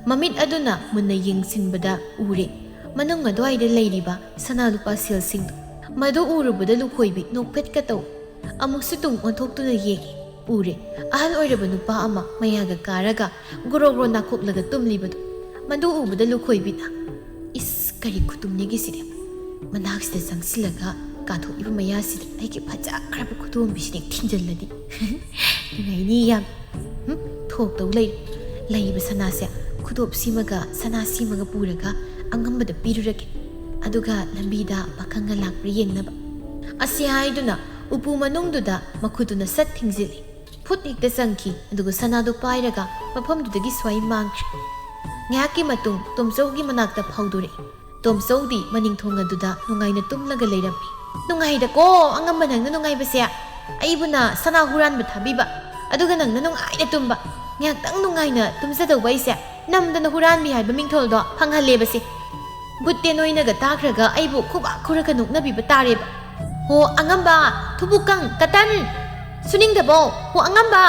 ꯃꯃꯤꯠ ꯑꯗꯨꯅ ꯃꯨꯟꯅ ꯌꯦꯡꯁꯤꯟꯕꯗ ꯎꯔꯦ, ꯃꯅꯨꯡ ꯑꯗꯨꯋꯥꯏꯗ ꯂꯩꯔꯤꯕ ꯁꯅꯥ ꯂꯨꯄꯥ ꯁꯦꯜꯁꯤꯡꯗꯨ꯫ ꯃꯗꯨ ꯎꯔꯨꯕꯗ ꯂꯨꯈꯣꯏꯕꯤ ꯅꯣꯛꯐꯦꯠꯀ ꯇꯧꯏ꯫ ꯑꯃꯨꯛꯁꯨ ꯇꯨꯡ ꯑꯣꯟꯊꯣꯛꯇꯨꯅ ꯌꯦꯡꯏ꯫ ꯎꯔꯦ, ꯑꯍꯜ ꯑꯣꯏꯔꯕ ꯅꯨꯄꯥ ꯑꯃ ꯃꯌꯥꯒ ꯀꯥꯔꯒ ꯒ꯭ꯔꯣ ꯒ꯭ꯔꯣ ꯅꯥꯈꯣꯛꯂꯒ ꯇꯨꯝꯂꯤꯕꯗꯨ꯫ ꯃꯗꯨ ꯎꯕꯗ ꯂꯨꯈꯣꯏꯕꯤꯅ, "ꯏꯁ, ꯀꯔꯤ ꯈꯨꯇꯨꯝꯅꯤꯒꯦ ꯁꯤꯗꯤ? ꯃꯅꯥꯛꯁꯤꯗ ꯆꯪꯁꯤꯜꯂꯒ ꯀꯥꯊꯣꯛꯏꯕ ꯃꯌꯥꯁꯤꯗ ꯑꯩꯒꯤ ꯐꯖꯈ꯭ꯔꯕ ꯈꯨꯗꯣꯝꯕꯤꯁꯤꯅ ꯊꯤꯟꯖꯤꯜꯂꯗꯤ ꯅꯨꯡꯉꯥꯏꯅꯤ ꯌꯥꯝ꯫ ꯍꯨꯝ, ꯊꯣꯛꯇꯧ ꯂꯩ꯫ ꯂꯩꯕ ꯁꯅꯥꯁꯦ ꯈꯨꯗꯣꯞ ꯁꯤꯃꯒ ꯁꯅꯥ ꯁꯤꯃꯒ ꯄꯨꯔꯒ ꯑꯉꯝꯕꯗ ꯄꯤꯔꯨꯔꯒꯦ꯫ ꯑꯗꯨꯒ ꯂꯝꯕꯤꯗ ꯄꯥꯈꯪꯒ ꯂꯥꯛꯄ꯭ꯔꯥ ꯌꯦꯡꯅꯕ"꯫ ꯑꯁꯤ ꯍꯥꯏꯗꯨꯅ ꯎꯄꯨ ꯃꯅꯨꯡꯗꯨꯗ ꯃꯈꯨꯠꯇꯨꯅ ꯁꯠ ꯊꯤꯡꯖꯤꯜꯂꯤ꯫ ꯐꯨꯠ ꯍꯦꯛꯇ ꯆꯪꯈꯤ, ꯑꯗꯨꯒ ꯁꯅꯥꯗꯨ ꯄꯥꯏꯔꯒ ꯃꯐꯝꯗꯨꯗꯒꯤ ꯁ꯭ꯋꯥꯏ ꯃꯥꯡꯈ꯭ꯔꯦ꯫ ꯉꯥꯏꯍꯥꯛꯀꯤ ꯃꯇꯨꯡ ꯇꯣꯝꯆꯧꯒꯤ ꯃꯅꯥꯛꯇ ꯐꯥꯎꯗꯣꯔꯛꯏ꯫ ꯇꯣꯝꯆꯧꯗꯤ ꯃꯅꯤꯡ ꯊꯣꯡ ꯑꯗꯨꯗ ꯅꯨꯡꯉꯥꯏꯅ ꯇꯨꯝꯂꯒ ꯂꯩꯔꯝꯃꯤ꯫ "ꯅꯨꯡꯉꯥꯏꯗꯀꯣ ꯑꯉꯝꯕ ꯅꯪꯅ ꯅꯨꯡꯉꯥꯏꯕꯁꯦ꯫ ꯑꯩꯕꯨꯅ ꯁꯅꯥ ꯍꯨꯔꯥꯟꯕ ꯊꯥꯕꯤꯕ, ꯑꯗꯨꯒ ꯅꯪꯅ ꯅꯨꯡꯉꯥꯏꯅ ꯇꯨꯝꯕ꯫ ꯉꯥꯏꯍꯥꯛꯇꯪ ꯅꯨꯡꯉꯥꯏꯅ ꯇꯨꯝꯖꯗꯧꯕ ꯑꯩꯁꯦ ꯅꯝꯗꯅ ꯍꯨꯔꯥꯟꯕꯤ ꯍꯥꯏꯕ ꯃꯤꯡꯊꯣꯜꯗꯣ ꯐꯪꯍꯜꯂꯦꯕꯁꯦ꯫ ꯕꯨꯠꯇꯦ ꯅꯣꯏꯅꯒ ꯇꯥꯈ꯭ꯔꯒ ꯑꯩꯕꯨ ꯈꯨꯕꯥꯛ ꯈꯨꯔꯒ ꯅꯣꯛꯅꯕꯤꯕ ꯇꯥꯔꯦꯕ꯫ ꯍꯣ ꯑꯉꯝꯕ, ꯊꯨꯕꯨꯀꯪ, ꯀꯇꯟ, ꯁꯨꯅꯤꯡꯗꯕꯣ, ꯍꯣ ꯑꯉꯝꯕ!"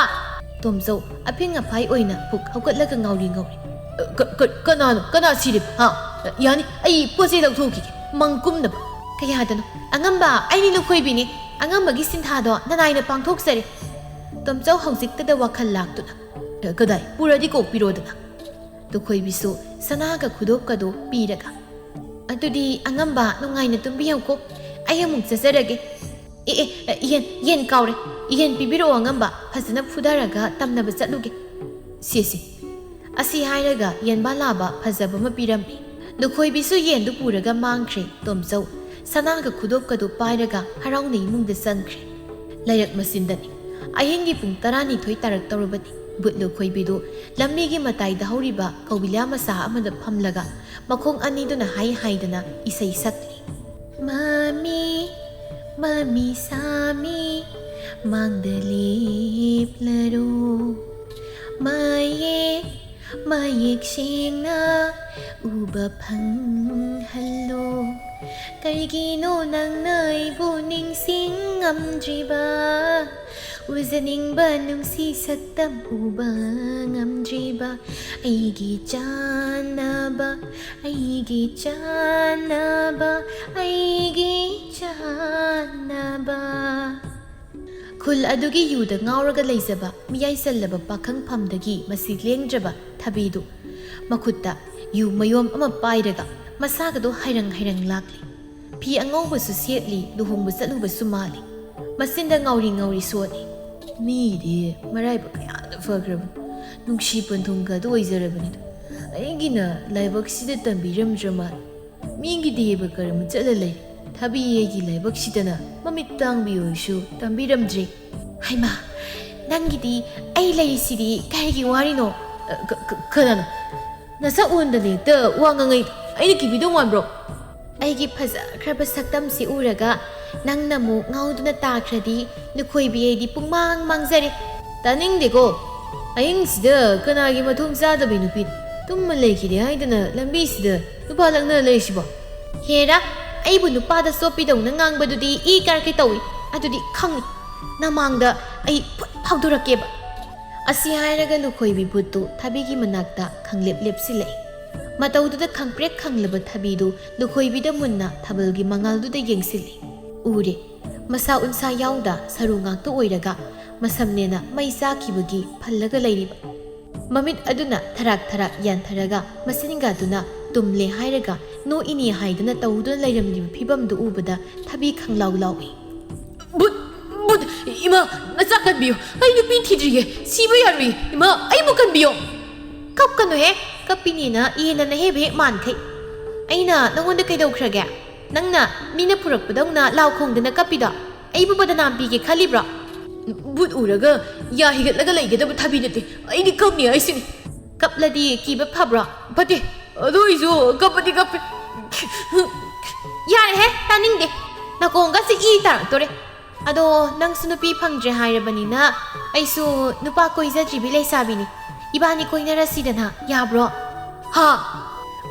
ꯇꯣꯝꯆꯧ ꯑꯐꯤꯡ ꯑꯐꯥꯏ ꯑꯣꯏꯅ ꯄꯨꯛ ꯍꯧꯒꯠꯂꯒ ꯉꯥꯎꯔꯤ ꯉꯥꯎꯔꯤ꯫ "ꯑ, ꯀ-, ꯀ-, ꯀꯅꯥꯅꯣ? ꯀꯅꯥ ꯁꯤꯔꯤꯕ? ꯍꯥ? ꯑ, ꯌꯥꯅꯤ, ꯑꯩ ꯄꯣꯠ ꯆꯩ ꯂꯧꯊꯣꯛꯈꯤꯒꯦ꯫ ꯃꯪ ꯀꯨꯝꯅꯕ꯫ ꯀꯌꯥꯗꯅꯣ? ꯑꯉꯝꯕ, ꯑꯩꯅꯤ ꯂꯨꯈꯣꯏꯕꯤꯅꯤ꯫ ꯑꯉꯝꯕꯒꯤ ꯁꯤꯟꯊꯥꯗꯣ ꯅꯅꯥꯏꯅ ꯄꯥꯡꯊꯣꯛꯆꯔꯦ꯫" ꯇꯣꯝꯆꯧ ꯍꯧꯖꯤꯛꯇꯗ ꯋꯥꯈꯜ ꯂꯥꯛꯇꯨꯅ꯫ "ꯑ, ꯀꯗꯥꯏ? ꯄꯨꯔꯗꯤ ꯀꯣꯛ ꯄꯤꯔꯣꯗꯅ꯫" ꯂꯨꯈꯣꯏꯕꯤꯁꯨ ꯁꯅꯥꯒ ꯈꯨꯗꯣꯞꯀꯗꯣ ꯄꯤꯔꯒ, "ꯑꯗꯨꯗꯤ ꯑꯉꯝꯕ ꯅꯨꯡꯉꯥꯏꯅ ꯇꯨꯝꯕꯤꯌꯨꯀꯣ꯫ ꯑꯩ ꯑꯃꯨꯛ ꯆꯠꯆꯔꯒꯦ꯫ ꯑꯦ, ꯑꯦ, ꯑꯦ, ꯌꯦꯟ, ꯌꯦꯟ ꯀꯥꯎꯔꯦ꯫ ꯌꯦꯟ ꯄꯤꯕꯤꯔꯛꯑꯣ ꯑꯉꯝꯕ, ꯐꯖꯅ ꯐꯨꯊꯔꯒ ꯇꯝꯅꯕ ꯆꯠꯂꯨꯒꯦ꯫" "ꯁꯦ, ꯁꯦ꯫" ꯑꯁꯤ ꯍꯥꯏꯔꯒ ꯌꯦꯟꯕꯥ ꯂꯥꯕ ꯐꯖꯕ ꯑꯃ ꯄꯤꯔꯝꯃꯤ꯫ ꯂꯨꯈꯣꯏꯕꯤꯁꯨ ꯌꯦꯟꯗꯨ ꯄꯨꯔꯒ ꯃꯥꯡꯈ꯭ꯔꯦ꯫ ꯇꯣꯝꯆꯧ ꯁꯅꯥꯒ ꯈꯨꯗꯣꯞꯀꯗꯨ ꯄꯥꯏꯔꯒ ꯍꯔꯥꯎꯅ ꯏꯃꯨꯡꯗ ꯆꯪꯈ꯭ꯔꯦ꯫ ꯂꯩꯔꯛ ꯃꯆꯤꯟꯗꯅꯤ꯫ ꯑꯍꯤꯡꯒꯤ ꯄꯨꯡ ꯇꯔꯥꯅꯤꯊꯣꯏ ꯇꯥꯔꯛꯇꯧꯔꯕꯅꯤ꯫ ꯕꯨꯠ ꯂꯨꯈꯣꯏꯕꯤꯗꯨ ꯂꯝꯕꯤꯒꯤ ꯃꯇꯥꯏꯗ ꯍꯧꯔꯤꯕ ꯀꯧꯕꯤꯂꯥ ꯃꯆꯥ ꯑꯃꯗ ꯐꯝꯂꯒ ꯃꯈꯣꯡ ꯑꯅꯤꯗꯨꯅ ꯍꯥꯏ ꯍꯥꯏꯗꯅ ꯏꯁꯩ ꯁꯛꯂꯤ꯫ "ꯃꯃꯤ, ꯃꯃꯤ ꯁꯥꯃꯤ, ꯃꯥꯡꯗ ꯂꯦꯞꯂꯔꯣ꯫ ꯃꯌꯦꯛ, ꯃꯌꯦꯛ ꯁꯦꯡꯅ ꯎꯕ ꯐꯪꯍꯜꯂꯣ꯫ ꯀꯔꯤꯒꯤꯅꯣ ꯅꯪꯅ ꯑꯩꯕꯨ ꯅꯤꯡꯁꯤꯡꯉꯝꯗ꯭ꯔꯤꯕ? ꯎꯖꯅꯤꯡꯕ ꯅꯨꯡꯁꯤ ꯁꯛꯇꯝ ꯎꯕ ꯉꯝꯗ꯭ꯔꯤꯕ? ꯑꯩꯒꯤ ꯆꯥꯟꯅꯕ, ꯑꯩꯒꯤ ꯆꯥꯟꯅꯕ, ꯑꯩꯒꯤ ꯆꯥꯟꯅꯕ꯫" ꯈꯨꯜ ꯑꯗꯨꯒꯤ ꯌꯨꯗ ꯉꯥꯎꯔꯒ ꯂꯩꯖꯕ ꯃꯤꯌꯥꯏ ꯆꯜꯂꯕ ꯄꯥꯈꯪꯐꯝꯗꯒꯤ ꯃꯁꯤ ꯂꯦꯡꯗ꯭ꯔꯕ ꯊꯕꯤꯗꯨ ꯃꯈꯨꯠꯇ ꯌꯨ ꯃꯌꯣꯝ ꯑꯃ ꯄꯥꯏꯔꯒ ꯃꯁꯥꯒꯗꯣ ꯍꯥꯏꯔꯪ ꯍꯥꯏꯔꯪ ꯂꯥꯛꯂꯤ꯫ ꯐꯤ ꯑꯉꯧꯕꯁꯨ ꯁꯦꯠꯂꯤ, ꯂꯨꯍꯣꯡꯕ ꯆꯠꯂꯨꯕꯁꯨ ꯃꯥꯜꯂꯤ꯫ ꯃꯆꯤꯟꯗ ꯉꯥꯎꯔꯤ ꯉꯥꯎꯔꯤ ꯁꯣꯜꯂꯤ꯫ "ꯃꯤꯒꯤꯗꯤ ꯃꯔꯥꯏꯕꯛ ꯀꯌꯥꯗ ꯐꯈ꯭ꯔꯕꯅꯤ, ꯅꯨꯡꯁꯤ ꯄꯟꯊꯨꯡꯒ ꯑꯗꯨ ꯑꯣꯏꯖꯔꯕꯅꯤꯗꯣ꯫ ꯑꯩꯒꯤꯅ ꯂꯥꯏꯕꯛꯁꯤꯗ ꯇꯝꯕꯤꯔꯝꯗ꯭ꯔ ꯃꯥꯜꯂꯦ꯫ ꯃꯤꯒꯤꯗꯤ ꯌꯩꯕ ꯀꯔꯝ ꯆꯠꯂ ꯂꯩ, ꯊꯕꯤ ꯑꯩꯒꯤ ꯂꯥꯏꯕꯛꯁꯤꯗꯅ ꯃꯃꯤꯠ ꯇꯥꯡꯕꯤ ꯑꯣꯏꯔꯁꯨ ꯇꯝꯕꯤꯔꯝꯗ꯭ꯔꯦ꯫" "ꯍꯩꯃꯥ, ꯅꯪꯒꯤꯗꯤ ꯑꯩ ꯂꯩꯔꯤꯁꯤꯗꯤ ꯀꯔꯤꯒꯤ ꯋꯥꯔꯤꯅꯣ?" "ꯑ, ꯀ-, ꯀ-, ꯀꯅꯥꯅꯣ? ꯅꯁꯛ ꯎꯍꯟꯗꯅ ꯍꯦꯛꯇ ꯋꯥ ꯉꯥꯡꯉꯩ꯫ ꯑꯩꯅ ꯀꯤꯕꯤꯗꯧ ꯃꯥꯟꯕ꯭ꯔꯣ?" "ꯑꯩꯒꯤ ꯐꯖꯈ꯭ꯔꯕ ꯁꯛꯇꯝꯁꯤ ꯎꯔꯒ ꯅꯪꯅ ꯑꯃꯨꯛ ꯉꯥꯎꯗꯨꯅ ꯇꯥꯈ꯭ꯔꯗꯤ ꯂꯨꯈꯣꯏꯕꯤ ꯑꯩꯗꯤ ꯄꯨꯡꯃꯥꯡ ꯃꯥꯡꯖꯔꯦ꯫" "ꯇꯥꯅꯤꯡꯗꯦꯀꯣ꯫ ꯑꯍꯤꯡꯁꯤꯗ ꯀꯅꯥꯒꯤ ꯃꯊꯣꯡ ꯆꯥꯗꯕꯤ ꯅꯨꯄꯤꯅꯣ? ꯇꯨꯝꯃ ꯂꯩꯈꯤꯗꯦ ꯍꯥꯏꯗꯅ ꯂꯝꯕꯤꯁꯤꯗ ꯅꯨꯄꯥ ꯂꯛꯅ ꯂꯩꯔꯤꯁꯤꯕꯣ?" "ꯍꯦꯔꯥ, ꯑꯩꯕꯨ ꯅꯨꯄꯥꯗ ꯆꯣꯞꯄꯤꯗꯧꯅ ꯉꯥꯡꯕꯗꯨꯗꯤ ꯏ ꯀꯥꯔꯛꯀꯦ ꯇꯧꯏ꯫ ꯑꯗꯨꯗꯤ ꯈꯪꯉꯤ꯫ ꯅꯃꯥꯡꯗ ꯑꯩ ꯐꯨꯠ ꯐꯥꯎꯗꯣꯔꯛꯀꯦꯕ꯫" ꯑꯁꯤ ꯍꯥꯏꯔꯒ ꯂꯨꯈꯣꯏꯕꯤ ꯚꯨꯠꯇꯨ ꯊꯥꯕꯤꯒꯤ ꯃꯅꯥꯛꯇ ꯈꯪꯂꯦꯞ ꯂꯦꯞꯁꯤꯜꯂꯛꯏ꯫ ꯃꯇꯧꯗꯨꯗ ꯈꯪꯄ꯭ꯔꯦꯛ ꯈꯪꯂꯕ ꯊꯥꯕꯤꯗꯨ ꯂꯨꯈꯣꯏꯕꯤꯗ ꯃꯨꯟꯅ ꯊꯥꯕꯜꯒꯤ ꯃꯉꯥꯜꯗꯨꯗ ꯌꯦꯡꯁꯤꯜꯂꯤ꯫ ꯎꯔꯦ, ꯃꯁꯥ ꯎꯟꯁꯥ ꯌꯥꯎꯗ ꯁꯔꯨ ꯉꯥꯛꯇ ꯑꯣꯏꯔꯒ ꯃꯁꯝꯅꯦꯅ ꯃꯩ ꯆꯥꯈꯤꯕꯒꯤ ꯐꯜꯂꯒ ꯂꯩꯔꯤꯕ꯫ ꯃꯃꯤꯠ ꯑꯗꯨꯅ ꯊꯔꯥꯛ ꯊꯔꯥꯛ ꯌꯥꯟꯊꯔꯒ ꯃꯁꯤꯟꯒꯗꯨꯅ ꯇꯨꯝꯂꯦ ꯍꯥꯏꯔꯒ ꯅꯣꯛꯏꯅꯤ ꯍꯥꯏꯗꯨꯅ ꯇꯧꯗꯨꯅ ꯂꯩꯔꯝꯂꯤꯕ ꯐꯤꯕꯝꯗꯨ ꯎꯕꯗ ꯊꯥꯕꯤ ꯈꯪꯂꯥꯎ ꯂꯥꯎꯏ꯫ "ꯚꯨꯠ! ꯚꯨꯠ! ꯏꯃꯥ, ꯅꯆꯥ ꯀꯟꯕꯤꯌꯨ! ꯑꯩ ꯅꯨꯄꯤ ꯊꯤꯗ꯭ꯔꯤꯌꯦ! ꯁꯤꯕ ꯌꯥꯔꯨꯏ! ꯏꯃꯥ, ꯑꯩꯕꯨ ꯀꯟꯕꯤꯌꯣ!" "ꯀꯞꯀꯅꯨꯍꯦ! ꯀꯞꯄꯤꯅꯦꯅ ꯌꯦꯟꯅ ꯅꯍꯦꯕ ꯍꯦꯛ ꯃꯥꯟꯈꯩ꯫ ꯑꯩꯅ ꯅꯉꯣꯟꯗ ꯀꯩꯗꯧꯈ꯭ꯔꯒꯦ? ꯅꯪꯅ ꯃꯤꯅ ꯐꯨꯔꯛꯄꯗꯧꯅ ꯂꯥꯎ ꯈꯣꯡꯗꯅ ꯀꯞꯄꯤꯗꯣ ꯑꯩꯕꯨ ꯕꯗꯅꯥꯝ ꯄꯤꯒꯦ ꯈꯜꯂꯤꯕ꯭ꯔꯣ?" "ꯚꯨꯠ ꯎꯔꯒ ꯌꯥ ꯍꯤꯒꯠꯂꯒ ꯂꯩꯒꯗꯕ ꯊꯥꯕꯤ ꯅꯠꯇꯦ꯫ ꯑꯩꯗꯤ ꯀꯞꯅꯤ ꯍꯥꯏꯁꯤꯅꯤ꯫" "ꯀꯞꯂꯗꯤ ꯀꯤꯕ ꯐꯕ꯭ꯔꯣ?" "ꯐꯠꯇꯦ, ꯑꯗꯨ ꯑꯣꯏꯁꯨ ꯀꯞꯄꯗꯤ ꯀꯞꯄꯦ꯫" "ꯌꯥꯔꯦꯍꯦ, ꯇꯥꯅꯤꯡꯗꯦ꯫ ꯅꯥꯀꯣꯡꯒꯁꯦ ꯏ ꯇꯥꯔꯛꯇꯣꯔꯦ꯫ ꯑꯗꯣ ꯅꯪꯁꯨ ꯅꯨꯄꯤ ꯐꯪꯗ꯭ꯔꯦ ꯍꯥꯏꯔꯕꯅꯤꯅ ꯑꯩꯁꯨ ꯅꯨꯄꯥ ꯀꯣꯏꯖꯗ꯭ꯔꯤꯕꯤ ꯂꯩꯁꯥꯕꯤꯅꯤ꯫ ꯏꯕꯥꯅꯤ ꯀꯣꯏꯅꯔꯁꯤꯗꯅ, ꯌꯥꯕ꯭ꯔꯣ?" "ꯍꯥ?"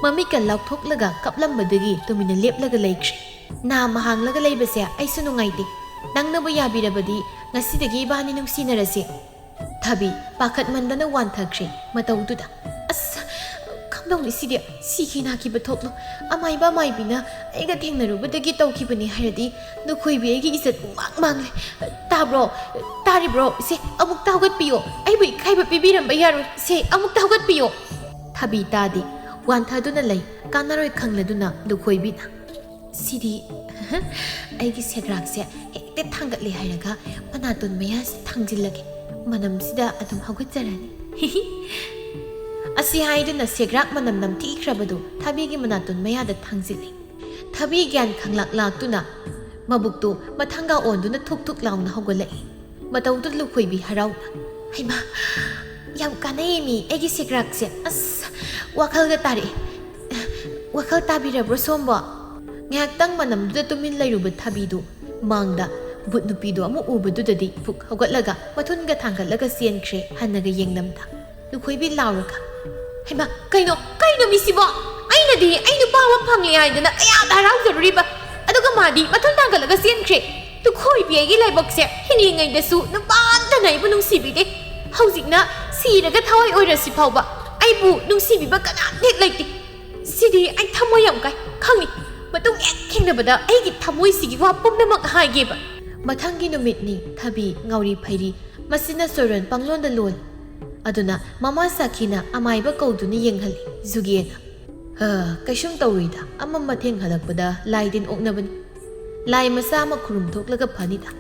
ꯃꯃꯤꯠꯀ ꯂꯥꯎꯊꯣꯛꯂꯒ ꯀꯞꯂꯝꯕꯗꯒꯤ ꯇꯨꯃꯤꯟꯅ ꯂꯦꯞꯂꯒ ꯂꯩꯈ꯭ꯔꯦ꯫ ꯅꯥꯃ ꯍꯥꯡꯂꯒ ꯂꯩꯕꯁꯦ ꯑꯩꯁꯨ ꯅꯨꯡꯉꯥꯏꯇꯦ꯫ ꯅꯪꯅꯕꯨ ꯌꯥꯕꯤꯔꯕꯗꯤ ꯉꯁꯤꯗꯒꯤ ꯏꯕꯥꯅꯤ ꯅꯨꯡꯁꯤꯅꯔꯁꯤ꯫ ꯊꯥꯕꯤ ꯄꯥꯈꯠꯃꯟꯗꯅ ꯋꯥꯟꯊꯈ꯭ꯔꯦ ꯃꯇꯧꯗꯨꯗ꯫ "ꯑꯁ, ꯀꯝꯗꯧꯅꯤ ꯁꯤꯗꯤ? ꯁꯤꯈꯤ ꯅꯥꯈꯤꯕ ꯊꯣꯛꯂꯣ꯫ ꯑꯃꯥꯏꯕ ꯑꯃꯥꯏꯕꯤꯅ ꯑꯩꯒ ꯊꯦꯡꯅꯔꯨꯕꯗꯒꯤ ꯇꯧꯈꯤꯕꯅꯤ ꯍꯥꯏꯔꯗꯤ ꯅꯈꯣꯏꯕꯤ ꯑꯩꯒꯤ ꯏꯖꯠ ꯄꯨꯡꯃꯥꯡ ꯃꯥꯡꯂꯦ꯫ ꯇꯥꯕ꯭ꯔꯣ? ꯇꯥꯔꯤꯕ꯭ꯔꯣ? ꯁꯦ, ꯑꯃꯨꯛꯇ ꯍꯧꯒꯠꯄꯤꯌꯣ꯫ ꯑꯩꯕꯨ ꯏꯀꯥꯏꯕ ꯄꯤꯕꯤꯔꯝꯕ ꯌꯥꯔꯣꯏ꯫ ꯁꯦ, ꯑꯃꯨꯛꯇ ꯍꯧꯒꯠꯄꯤꯌꯣ꯫" ꯊꯥꯕꯤ ꯇꯥꯗꯦ꯫ ꯋꯥꯟꯊꯗꯨꯅ ꯂꯩ꯫ ꯀꯥꯟꯅꯔꯣꯏ ꯈꯪꯂꯗꯨꯅ ꯂꯨꯈꯣꯏꯕꯤꯅ, "ꯁꯤꯗꯤ ꯑꯩꯒꯤ ꯁꯦꯒ꯭ꯔꯥꯛꯁꯦ ꯍꯦꯛꯇ ꯊꯥꯡꯒꯠꯂꯦ ꯍꯥꯏꯔꯒ ꯃꯅꯥꯇꯣꯟ ꯃꯌꯥꯁꯤ ꯊꯥꯡꯖꯤꯜꯂꯒꯦ꯫ ꯃꯅꯝꯁꯤꯗ ꯑꯗꯨꯝ ꯍꯧꯒꯠꯆꯔꯅꯤ꯫" ꯑꯁꯤ ꯍꯥꯏꯗꯨꯅ ꯁꯦꯒ꯭ꯔꯥꯛ ꯃꯅꯝ ꯅꯝꯊꯤꯈ꯭ꯔꯕꯗꯨ ꯊꯥꯕꯤꯒꯤ ꯃꯅꯥꯇꯣꯟ ꯃꯌꯥꯗ ꯊꯥꯡꯖꯤꯜꯂꯤ꯫ ꯊꯥꯕꯤ ꯒ꯭ꯌꯥꯟ ꯈꯪꯂꯥꯛ ꯂꯥꯛꯇꯨꯅ ꯃꯕꯨꯛꯇꯨ ꯃꯊꯪꯒ ꯑꯣꯟꯗꯨꯅ ꯊꯨꯛ ꯊꯨꯛ ꯂꯥꯎꯅ ꯍꯧꯒꯠꯂꯛꯏ꯫ ꯃꯇꯧꯗꯨ ꯂꯨꯈꯣꯏꯕꯤ ꯍꯔꯥꯎꯅ, "ꯍꯩꯃꯥ, ꯌꯥꯝ ꯀꯥꯟꯅꯩꯌꯦꯃꯤ ꯑꯩꯒꯤ ꯁꯦꯒ꯭ꯔꯥꯛꯁꯦ꯫ ꯑꯁ, ꯋꯥꯈꯜꯒ ꯇꯥꯔꯛꯑꯦ꯫ ꯋꯥꯈꯜ ꯇꯥꯕꯤꯔꯕ꯭ꯔꯣ ꯁꯣꯝꯕꯣ?" ꯉꯥꯏꯍꯥꯛꯇꯪ ꯃꯅꯝꯗꯨꯗ ꯇꯨꯃꯤꯟ ꯂꯩꯔꯨꯕ ꯊꯥꯕꯤꯗꯨ ꯃꯥꯡꯗ ꯚꯨꯠ ꯅꯨꯄꯤꯗꯨ ꯑꯃꯨꯛ ꯎꯕꯗꯨꯗꯗꯤ ꯐꯨꯛ ꯍꯧꯒꯠꯂꯒ ꯃꯊꯨꯟꯒ ꯊꯥꯡꯒꯠꯂꯒ ꯆꯦꯟꯈ꯭ꯔꯦ ꯍꯟꯅꯒ ꯌꯦꯡꯂꯝꯗ꯫ ꯂꯨꯈꯣꯏꯕꯤ ꯂꯥꯎꯔꯒ, "ꯍꯩꯃꯥ, ꯀꯩꯅꯣ, ꯀꯩꯅꯣ ꯃꯤꯁꯤꯕꯣ? ꯑꯩꯅꯗꯤ ꯑꯩ ꯅꯨꯄꯥ ꯑꯃ ꯐꯪꯂꯦ ꯍꯥꯏꯗꯅ ꯀꯌꯥꯗ ꯍꯔꯥꯎꯖꯔꯨꯔꯤꯕ, ꯑꯗꯨꯒ ꯃꯥꯗꯤ ꯃꯊꯨꯟ ꯊꯥꯡꯒꯠꯂꯒ ꯆꯦꯟꯈ꯭ꯔꯦ꯫ ꯂꯨꯈꯣꯏꯕꯤ ꯑꯩꯒꯤ ꯂꯥꯏꯕꯛꯁꯦ ꯍꯤꯡꯂꯤꯉꯩꯗꯁꯨ ꯅꯨꯄꯥ ꯑꯝꯇꯅ ꯑꯩꯕꯨ ꯅꯨꯡꯁꯤꯕꯤꯗꯦ꯫ ꯍꯧꯖꯤꯛꯅ ꯁꯤꯔꯒ ꯊꯋꯥꯏ ꯑꯣꯏꯔꯁꯤ ꯐꯥꯎꯕ ꯑꯩꯕꯨ ꯅꯨꯡꯁꯤꯕꯤꯕ ꯀꯅꯥꯝ ꯍꯦꯛ ꯂꯩꯇꯦ꯫ ꯁꯤꯗꯤ ꯑꯩ ꯊꯃꯣꯏ ꯌꯥꯝ ꯀꯥꯏ, ꯈꯪꯅꯤ꯫ ꯃꯇꯨꯡ ꯍꯦꯛ ꯊꯦꯡꯅꯕꯗ ꯑꯩꯒꯤ ꯊꯃꯣꯏꯁꯤꯒꯤ ꯋꯥ ꯄꯨꯝꯅꯃꯛ ꯍꯥꯏꯒꯦꯕ꯫ ꯃꯊꯪꯒꯤ ꯅꯨꯃꯤꯠꯅꯤ꯫ ꯊꯕꯤ ꯉꯥꯎꯔꯤ ꯐꯩꯔꯤ꯫ ꯃꯁꯤꯅ ꯁꯣꯔꯣꯟ ꯄꯪꯂꯣꯟꯗ ꯂꯣꯜꯂꯤ꯫ ꯑꯗꯨꯅ ꯃꯃꯥ ꯁꯥꯈꯤꯅ ꯑꯃꯥꯏꯕ ꯀꯧꯗꯨꯅ ꯌꯦꯡꯍꯜꯂꯤ꯫ ꯖꯨꯒꯦꯅ, "ꯍ, ꯀꯩꯁꯨꯝ ꯇꯧꯔꯣꯏꯗ, ꯑꯃꯝ ꯑꯊꯦꯡ ꯍꯜꯂꯛꯄꯗ ꯂꯥꯏ ꯇꯤꯟ ꯑꯣꯛꯅꯕꯅꯤ꯫ ꯂꯥꯏ ꯃꯆꯥ ꯑꯃ ꯈꯨꯔꯨꯝ ꯊꯣꯛꯂꯒ ꯐꯅꯤꯗ꯫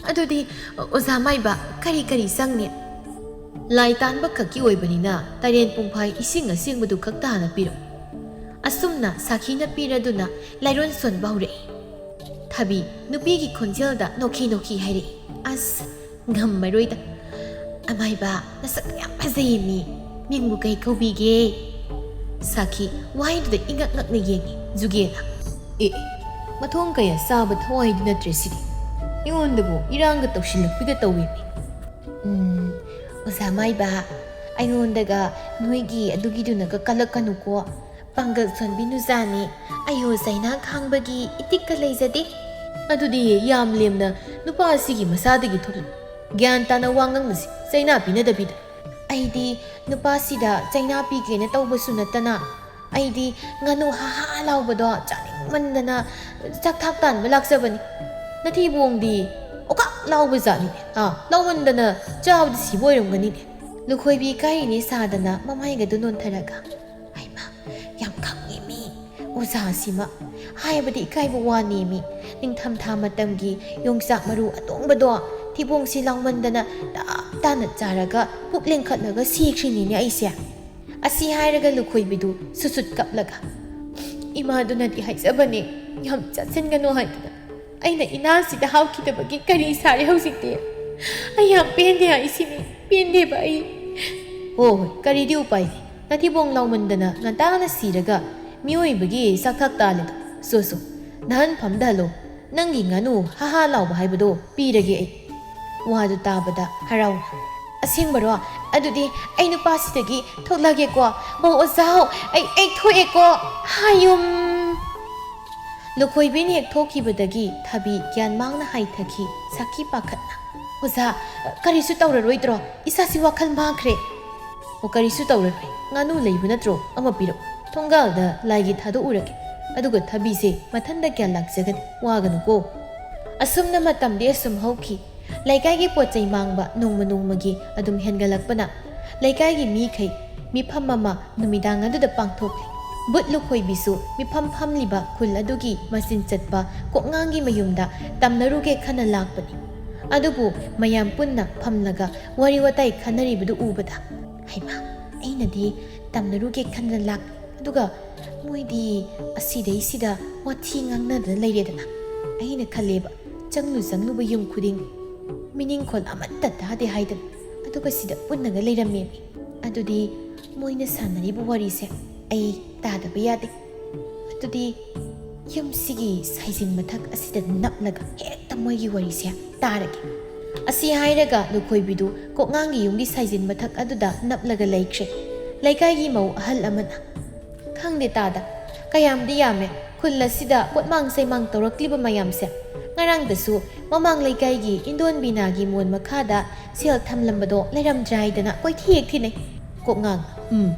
ꯑꯗꯨꯗꯤ, ꯑꯣꯖꯥ ꯃꯥꯏꯕ, ꯀꯔꯤ ꯀꯔꯤ ꯆꯪꯅꯤ?" "ꯂꯥꯏ ꯇꯥꯟꯕ ꯈꯛꯀꯤ ꯑꯣꯏꯕꯅꯤꯅ ꯇꯔꯦꯟ ꯄꯨꯡꯐꯥꯏ ꯏꯁꯤꯡ ꯑꯁꯦꯡꯕꯗꯨ ꯈꯛꯇ ꯍꯥꯟꯅ ꯄꯤꯔꯣ꯫" ꯑꯁꯨꯝꯅ ꯁꯥꯈꯤꯅ ꯄꯤꯔꯗꯨꯅ ꯂꯥꯏꯔꯣꯟ ꯁꯣꯟꯕ ꯍꯧꯔꯛꯏ꯫ ꯊꯕꯤ ꯅꯨꯄꯤꯒꯤ ꯈꯣꯟꯖꯦꯜꯗ ꯅꯣꯛꯈꯤ ꯅꯣꯛꯈꯤ ꯍꯥꯏꯔꯛꯏ꯫ "ꯑꯁ, ꯉꯝꯃꯔꯣꯏꯗ꯫ ꯑꯃꯥꯏꯕ, ꯅꯁꯛ ꯌꯥꯝ ꯐꯖꯩꯌꯦ ꯃꯤ꯫ ꯃꯤꯡꯕꯨ ꯀꯩ ꯀꯧꯕꯤꯒꯦ?" ꯁꯥꯈꯤ ꯋꯥꯍꯩꯗꯨꯗ ꯏꯉꯛ ꯉꯛꯅ ꯌꯦꯡꯉꯤ꯫ ꯖꯨꯒꯦꯅ, "ꯑꯦ, ꯑꯦ, ꯃꯊꯣꯡ ꯀꯌꯥ ꯆꯥꯕ ꯊꯋꯥꯏꯗꯤ ꯅꯠꯇ꯭ꯔꯦ ꯁꯤꯗꯤ꯫ ꯑꯩꯉꯣꯟꯗꯕꯨ ꯏꯔꯥꯡꯒ ꯇꯧꯁꯤꯜꯂꯛꯄꯤꯒ ꯇꯧꯏ ꯃꯤ꯫" "ꯎꯝ, ꯑꯣꯖꯥ ꯃꯥꯏꯕ, ꯑꯩꯉꯣꯟꯗꯒ ꯅꯣꯏꯒꯤ ꯑꯗꯨꯒꯤꯗꯨꯅꯒ ꯀꯜꯂꯛꯀꯅꯨꯀꯣ꯫ ꯄꯥꯡꯒꯜ ꯁꯣꯟꯕꯤ ꯅꯨꯖꯥꯅꯤ꯫ ꯑꯩꯌꯣ ꯆꯩꯅꯥ ꯈꯥꯡꯕꯒꯤ ꯏꯇꯤꯛꯀ ꯂꯩꯖꯗꯦ꯫" "ꯑꯗꯨꯗꯤ ꯌꯥꯝ ꯂꯦꯝꯅ ꯅꯨꯄꯥ ꯑꯁꯤꯒꯤ ꯃꯁꯥꯗꯒꯤ ꯊꯣꯛꯂꯛ꯫ ꯒ꯭ꯌꯥꯟ ꯇꯥꯅ ꯋꯥ ꯉꯥꯡꯅꯁꯤ, ꯆꯩꯅꯥ ꯄꯤꯅꯗꯕꯤꯗ꯫" "ꯑꯩꯗꯤ ꯅꯨꯄꯥꯁꯤꯗ ꯆꯩꯅꯥ ꯄꯤꯒꯦꯅ ꯇꯧꯕꯁꯨ ꯅꯠꯇꯅ, ꯑꯩꯗꯤ ꯉꯥꯅꯨ ꯍꯥ ꯍꯥ ꯂꯥꯎꯕꯗꯣ ꯆꯥꯅꯤꯡꯃꯟꯗꯅ ꯆꯥꯛꯊꯥꯛ ꯇꯥꯟꯕ ꯂꯥꯛꯆꯕꯅꯤ꯫ ꯅꯊꯤꯕꯣꯡꯗꯤ ꯑꯣꯀꯥꯛ ꯂꯥꯎꯕ ꯖꯥꯠꯅꯤꯅꯦ꯫ ꯑꯥ, ꯂꯥꯎꯃꯟꯗꯅ ꯆꯥꯕꯗ ꯁꯤꯕ ꯑꯣꯏꯔꯝꯒꯅꯤꯅꯦ꯫" ꯂꯨꯈꯣꯏꯕꯤ ꯏꯀꯥꯏꯔꯤꯅꯦ ꯁꯥꯗꯅ ꯃꯃꯥꯏꯒꯗꯨ ꯅꯣꯟꯊꯔꯒ, "ꯍꯩꯃꯥ, ꯌꯥꯝ ꯈꯪꯉꯤ ꯃꯤ꯫ ꯑꯣꯖꯥꯁꯤꯃ ꯍꯥꯏꯕꯗꯤ ꯏꯀꯥꯏꯕ ꯋꯥꯅꯤ ꯃꯤ꯫ ꯅꯤꯡꯊꯝꯊꯥ ꯃꯇꯝꯒꯤ ꯌꯣꯡꯆꯥꯛ ꯃꯔꯨ ꯑꯇꯣꯡꯕꯗꯣ ꯊꯤꯕꯣꯡꯁꯤ ꯂꯥꯎꯃꯟꯗꯅ ꯇꯞ ꯇꯥꯅ ꯆꯥꯔꯒ ꯄꯨꯛ ꯂꯦꯡꯈꯠꯂꯒ ꯁꯤꯈ꯭ꯔꯤꯅꯤꯅꯦ ꯑꯩꯁꯦ꯫" ꯑꯁꯤ ꯍꯥꯏꯔꯒ ꯂꯨꯈꯣꯏꯕꯤꯗꯨ ꯁꯨꯠ ꯁꯨꯠ ꯀꯞꯂꯒ, "ꯏꯃꯥꯗꯨꯅꯗꯤ ꯍꯥꯏꯖꯕꯅꯦ, ꯌꯥꯝ ꯆꯥꯁꯤꯟꯒꯅꯨ ꯍꯥꯏꯗꯅ꯫ ꯑꯩꯅ ꯏꯅꯥꯁꯤꯗ ꯍꯥꯞꯈꯤꯗꯕꯒꯤ ꯀꯔꯤ ꯁꯥꯔꯦ ꯍꯧꯖꯤꯛꯇꯤ? ꯑꯩ ꯌꯥꯝ ꯄꯦꯟꯗꯦ ꯍꯥꯏꯁꯤꯅꯤ, ꯄꯦꯟꯗꯦꯕ ꯑꯩ꯫" "ꯍꯣ ꯍꯣꯏ, ꯀꯔꯤꯗꯤ ꯎꯄꯥꯏ ꯂꯩ? ꯅꯊꯤꯕꯣꯡ ꯂꯥꯎꯃꯟꯗꯅ ꯉꯟꯇꯥꯅ ꯁꯤꯔꯒ ꯃꯤꯑꯣꯏꯕꯒꯤ ꯆꯥꯛꯊꯥꯛ ꯇꯥꯜꯂꯤꯗꯣ꯫ ꯁꯣ ꯁꯣ, ꯅꯍꯟ ꯐꯝꯗꯍꯜꯂꯣ꯫ ꯅꯪꯒꯤ ꯉꯥꯅꯨ ꯍꯥ ꯍꯥ ꯂꯥꯎꯕ ꯍꯥꯏꯕꯗꯣ ꯄꯤꯔꯒꯦ ꯑꯩ꯫" ꯋꯥꯗꯨ ꯇꯥꯕꯗ ꯍꯔꯥꯎꯅ, "ꯑꯁꯦꯡꯕꯔꯣ? ꯑꯗꯨꯗꯤ ꯑꯩ ꯅꯨꯄꯥꯁꯤꯗꯒꯤ ꯊꯣꯛꯂꯒꯦꯀꯣ꯫ ꯍꯣ ꯑꯣꯖꯥ ꯍꯣ, ꯑꯩ, ꯑꯩ ꯊꯣꯛꯑꯦꯀꯣ꯫ ꯍꯥꯌꯨꯝ!" ꯂꯨꯈꯣꯏꯕꯤꯅ ꯍꯦꯛ ꯊꯣꯛꯈꯤꯕꯗꯒꯤ ꯊꯕꯤ ꯒ꯭ꯌꯥꯟ ꯃꯥꯡꯅ ꯍꯥꯏꯊꯈꯤ꯫ ꯁꯥꯈꯤ ꯄꯥꯈꯠꯅ, ꯑꯣꯖꯥ, ꯀꯔꯤꯁꯨ ꯇꯧꯔꯔꯣꯏꯗ꯭ꯔꯣ? ꯏꯁꯥꯁꯤ ꯋꯥꯈꯜ ꯃꯥꯡꯈ꯭ꯔꯦ꯫ ꯑꯣ, ꯀꯔꯤꯁꯨ ꯇꯧꯔꯔꯣꯏ꯫ ꯉꯥꯅꯨ ꯂꯩꯕ ꯅꯠꯇ꯭ꯔꯣ? ꯑꯃ ꯄꯤꯔꯛꯎ꯫ ꯊꯣꯡꯒꯥꯜꯗ ꯂꯥꯏꯒꯤ ꯊꯥꯗꯣꯛꯎꯔꯒꯦ꯫ ꯑꯗꯨꯒ ꯊꯕꯤꯁꯦ ꯃꯊꯟꯗ ꯀꯌꯥ ꯂꯥꯛꯆꯒꯅꯤ, ꯋꯥꯒꯅꯨꯀꯣ꯫ ꯑꯁꯨꯝꯅ ꯃꯇꯝꯗꯤ ꯑꯁꯨꯝ ꯍꯧꯈꯤ꯫ ꯂꯩꯀꯥꯏꯒꯤ ꯄꯣꯠ ꯆꯩ ꯃꯥꯡꯕ ꯅꯣꯡꯃ ꯅꯣꯡꯃꯒꯤ ꯑꯗꯨꯝ ꯍꯦꯟꯒꯠꯂꯛꯄꯅ ꯂꯩꯀꯥꯏꯒꯤ ꯃꯤꯈꯩ ꯃꯤꯐꯝ ꯑꯃ ꯅꯨꯃꯤꯗꯥꯡ ꯑꯗꯨꯗ ꯄꯥꯡꯊꯣꯛꯂꯤ꯫ ꯕꯨꯠ ꯂꯨꯈꯣꯏꯕꯤꯁꯨ ꯃꯤꯐꯝ ꯐꯝꯂꯤꯕ ꯈꯨꯜ ꯑꯗꯨꯒꯤ ꯃꯆꯤꯟ ꯆꯠꯄ ꯀꯣꯛꯉꯥꯡꯒꯤ ꯃꯌꯨꯝꯗ ꯇꯝꯅꯔꯨꯒꯦ ꯈꯟꯅ ꯂꯥꯛꯄꯅꯤ꯫ ꯑꯗꯨꯕꯨ ꯃꯌꯥꯝ ꯄꯨꯟꯅ ꯐꯝꯂꯒ ꯋꯥꯔꯤ ꯋꯥꯇꯥꯏ ꯈꯟꯅꯔꯤꯕꯗꯨ ꯎꯕꯗ, "ꯍꯩꯃꯥ, ꯑꯩꯅꯗꯤ ꯇꯝꯅꯔꯨꯒꯦ ꯈꯟꯅ ꯂꯥꯛꯂꯤ, ꯑꯗꯨꯒ ꯃꯣꯏꯗꯤ ꯑꯁꯤꯗꯩꯁꯤꯗ ꯋꯥꯊꯤ ꯉꯥꯡꯅꯗꯅ ꯂꯩꯔꯦꯗꯅ?" ꯑꯩꯅ ꯈꯜꯂꯦꯕ, ꯆꯪꯂꯨ ꯆꯪꯂꯨꯕ ꯌꯨꯝ ꯈꯨꯗꯤꯡ ꯃꯤꯅꯤꯡꯈꯣꯜ ꯑꯃꯠꯇ ꯇꯥꯗꯦ ꯍꯥꯏꯗꯅ, ꯑꯗꯨꯒ ꯁꯤꯗ ꯄꯨꯟꯅꯒ ꯂꯩꯔꯝꯃꯦꯃꯤ꯫ ꯑꯗꯨꯗꯤ ꯃꯣꯏꯅ ꯁꯥꯟꯅꯔꯤꯕ ꯋꯥꯔꯤꯁꯦ ꯑꯩ ꯇꯥꯗꯕ ꯌꯥꯗꯦ꯫ ꯑꯗꯨꯗꯤ ꯌꯨꯝꯁꯤꯒꯤ ꯁꯥꯏꯖꯤꯟ ꯃꯊꯛ ꯑꯁꯤꯗ ꯅꯞꯂꯒ ꯍꯦꯛꯇ ꯃꯣꯏꯒꯤ ꯋꯥꯔꯤꯁꯦ ꯇꯥꯔꯒꯦ꯫ ꯑꯁꯤ ꯍꯥꯏꯔꯒ ꯂꯨꯈꯣꯏꯕꯤꯗꯨ ꯀꯣꯛꯉꯥꯡꯒꯤ ꯌꯨꯝꯒꯤ ꯁꯥꯏꯖꯤꯟ ꯃꯊꯛ ꯑꯗꯨꯗ ꯅꯞꯂꯒ ꯂꯩꯈ꯭ꯔꯦ꯫ ꯂꯩꯀꯥꯏꯒꯤ ꯃꯧ ꯑꯍꯜ ꯑꯃꯅ, "ꯈꯪꯗꯦ ꯇꯥꯗ, ꯀꯌꯥꯝꯗꯤ ꯌꯥꯝꯃꯦ꯫ ꯈꯨꯜ ꯑꯁꯤꯗ ꯄꯣꯠꯃꯥꯡ ꯆꯩꯃꯥꯡ ꯇꯧꯔꯛꯂꯤꯕ ꯃꯌꯥꯝꯁꯦ꯫ ꯉꯔꯥꯡꯗꯁꯨ ꯃꯃꯥꯡ ꯂꯩꯀꯥꯏꯒꯤ ꯏꯟꯗꯣꯟ ꯕꯤꯅꯥꯒꯤ ꯃꯣꯟ ꯃꯈꯥꯗ ꯁꯦꯜ ꯊꯝꯂꯝꯕꯗꯣ ꯂꯩꯔꯝꯗ꯭ꯔꯦ ꯍꯥꯏꯗꯅ ꯀꯣꯏꯊꯤ ꯍꯦꯛ ꯊꯤꯅꯩ꯫" ꯀꯣꯛꯉꯥꯡ, "ꯎꯝ,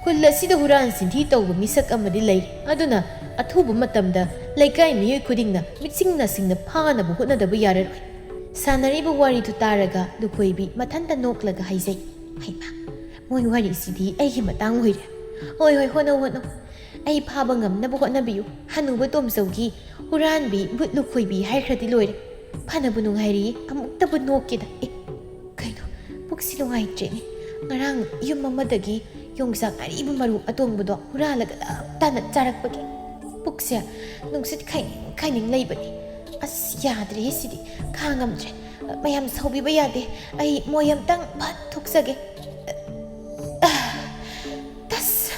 ꯈꯨꯜ ꯑꯁꯤꯗ ꯍꯨꯔꯥꯟ ꯆꯤꯟꯊꯤ ꯇꯧꯕ ꯃꯤꯁꯛ ꯑꯃꯗꯤ ꯂꯩꯔꯦ꯫ ꯑꯗꯨꯅ ꯑꯊꯨꯕ ꯃꯇꯝꯗ ꯂꯩꯀꯥꯏ ꯃꯤꯑꯣꯏ ꯈꯨꯗꯤꯡꯅ ꯃꯤꯠꯁꯤꯡ ꯅꯥꯁꯤꯡꯅ ꯐꯥꯅꯕ ꯍꯣꯠꯅꯗꯕ ꯌꯥꯔꯔꯣꯏ꯫" ꯁꯥꯟꯅꯔꯤꯕ ꯋꯥꯔꯤꯗꯨ ꯇꯥꯔꯒ ꯂꯨꯈꯣꯏꯕꯤ ꯃꯊꯟꯇ ꯅꯣꯛꯂꯒ ꯍꯥꯏꯖꯩ, "ꯍꯩꯃꯥ, ꯃꯣꯏ ꯋꯥꯔꯤꯁꯤꯗꯤ ꯑꯩꯒꯤ ꯃꯇꯥꯡ ꯑꯣꯏꯔꯦ꯫ ꯍꯣꯏ, ꯍꯣꯏ, ꯍꯣꯠꯅꯧ, ꯍꯣꯠꯅꯧ꯫ ꯑꯩ ꯐꯥꯕ ꯉꯝꯅꯕ ꯍꯣꯠꯅꯕꯤꯌꯨ꯫ ꯍꯅꯨꯕ ꯇꯣꯝꯆꯧꯒꯤ ꯍꯨꯔꯥꯟꯕꯤ ꯕꯨꯠ ꯂꯨꯈꯣꯏꯕꯤ ꯍꯥꯏꯈ꯭ꯔꯗꯤ ꯂꯣꯏꯔꯦ꯫ ꯐꯅꯕꯨ ꯅꯨꯡꯉꯥꯏꯔꯤꯌꯦ, ꯑꯃꯨꯛꯇꯕꯨ ꯅꯣꯛꯀꯦꯗ꯫ ꯑꯦ, ꯀꯩꯅꯣ, ꯄꯨꯛꯁꯤ ꯅꯨꯡꯉꯥꯏꯇ꯭ꯔꯦꯅꯦ꯫ ꯉꯔꯥꯡ ꯌꯨꯝ ꯑꯃꯗꯒꯤ ꯌꯣꯡꯆꯥꯛ ꯑꯔꯤꯕ ꯃꯔꯨ ꯑꯇꯣꯡꯕꯗꯣ ꯍꯨꯔꯥꯜꯂꯒ ꯂꯞ ꯇꯥꯅ ꯆꯥꯔꯛꯄꯒꯤ ꯄꯨꯛꯁꯦ ꯅꯨꯡꯁꯤꯠ ꯈꯥꯏꯅꯤꯡ ꯈꯥꯏꯅꯤꯡ ꯂꯩꯕꯅꯤ꯫ ꯑꯁ, ꯌꯥꯗ꯭ꯔꯦꯍꯦ ꯁꯤꯗꯤ, ꯈꯥꯡꯉꯝꯗ꯭ꯔꯦ꯫ ꯃꯌꯥꯝ ꯁꯧꯕꯤꯕ ꯌꯥꯗꯦ꯫ ꯑꯩ ꯃꯣꯏ ꯑꯝꯇꯪ ꯐꯠ ꯊꯣꯛꯆꯒꯦ꯫ ꯇꯁ!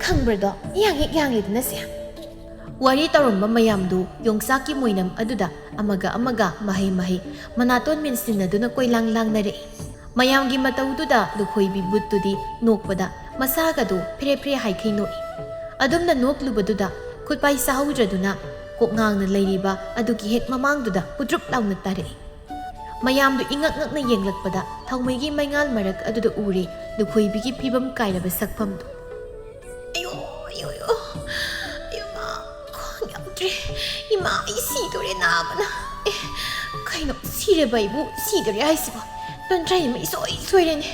ꯈꯪꯕ꯭ꯔꯗꯣ? ꯌꯥꯡ ꯍꯦꯛ ꯌꯥꯡꯂꯦꯗꯅ ꯁꯦ꯫ ꯋꯥꯔꯤ ꯇꯧꯔꯝꯕ ꯃꯌꯥꯝꯗꯨ ꯌꯣꯡꯆꯥꯛꯀꯤ ꯃꯣꯏꯅꯝ ꯑꯗꯨꯗ ꯑꯃꯒ ꯑꯃꯒ ꯃꯍꯩ ꯃꯍꯩ ꯃꯅꯥꯇꯣꯟ ꯃꯦꯟꯁꯤꯟꯅꯗꯨꯅ ꯀꯣꯏꯂꯥꯡ ꯂꯥꯡꯅꯔꯛꯏ꯫ ꯃꯌꯥꯝꯒꯤ ꯃꯇꯧꯗꯨꯗ ꯂꯨꯈꯣꯏꯕꯤ ꯕꯨꯠꯇꯨꯗꯤ ꯅꯣꯛꯄꯗ ꯃꯁꯥꯒꯗꯨ ꯐꯦꯔꯦ ꯐꯦꯔꯦ ꯍꯥꯏꯈꯩ ꯅꯣꯛꯏ꯫ ꯑꯗꯨꯝꯅ ꯅꯣꯛꯂꯨꯕꯗꯨꯗ ꯈꯨꯠꯄꯥꯏ ꯆꯥꯍꯧꯗ꯭ꯔꯗꯨꯅ ꯀꯣꯛꯉꯥꯡꯅ ꯂꯩꯔꯤꯕ ꯑꯗꯨꯒꯤ ꯍꯦꯛ ꯃꯃꯥꯡꯗꯨꯗ ꯄꯨꯗ꯭ꯔꯨꯞ ꯂꯥꯎꯅ ꯇꯥꯔꯛꯏ꯫ ꯃꯌꯥꯝꯗꯨ ꯏꯉꯛ ꯉꯛꯅ ꯌꯦꯡꯂꯛꯄꯗ ꯊꯥꯎꯃꯩꯒꯤ ꯃꯩꯉꯥꯜ ꯃꯔꯛ ꯑꯗꯨꯗ ꯎꯔꯦ ꯂꯨꯈꯣꯏꯕꯤꯒꯤ ꯐꯤꯕꯝ ꯀꯥꯏꯔꯕ ꯁꯛꯐꯝꯗꯨ꯫ "ꯑꯌꯣ, ꯑꯌꯣ, ꯑꯌꯣ, ꯑꯌꯣ, ꯃꯥ, ꯈ꯭ꯋꯥꯡ ꯌꯥꯗ꯭ꯔꯦ꯫ ꯏꯃꯥ, ꯑꯩ ꯁꯤꯗꯣꯔꯦ ꯅꯥꯕꯅ꯫ ꯑꯦ, ꯀꯩꯅꯣ, ꯁꯤꯔꯦꯕ ꯑꯩꯕꯨ? ꯁꯤꯗꯣꯔꯦ ꯍꯥꯏꯁꯤꯕꯣ? ꯂꯣꯟꯗ꯭ꯔꯩ ꯑꯃ ꯏꯁꯣꯏ ꯁꯣꯏꯔꯦꯅꯦ꯫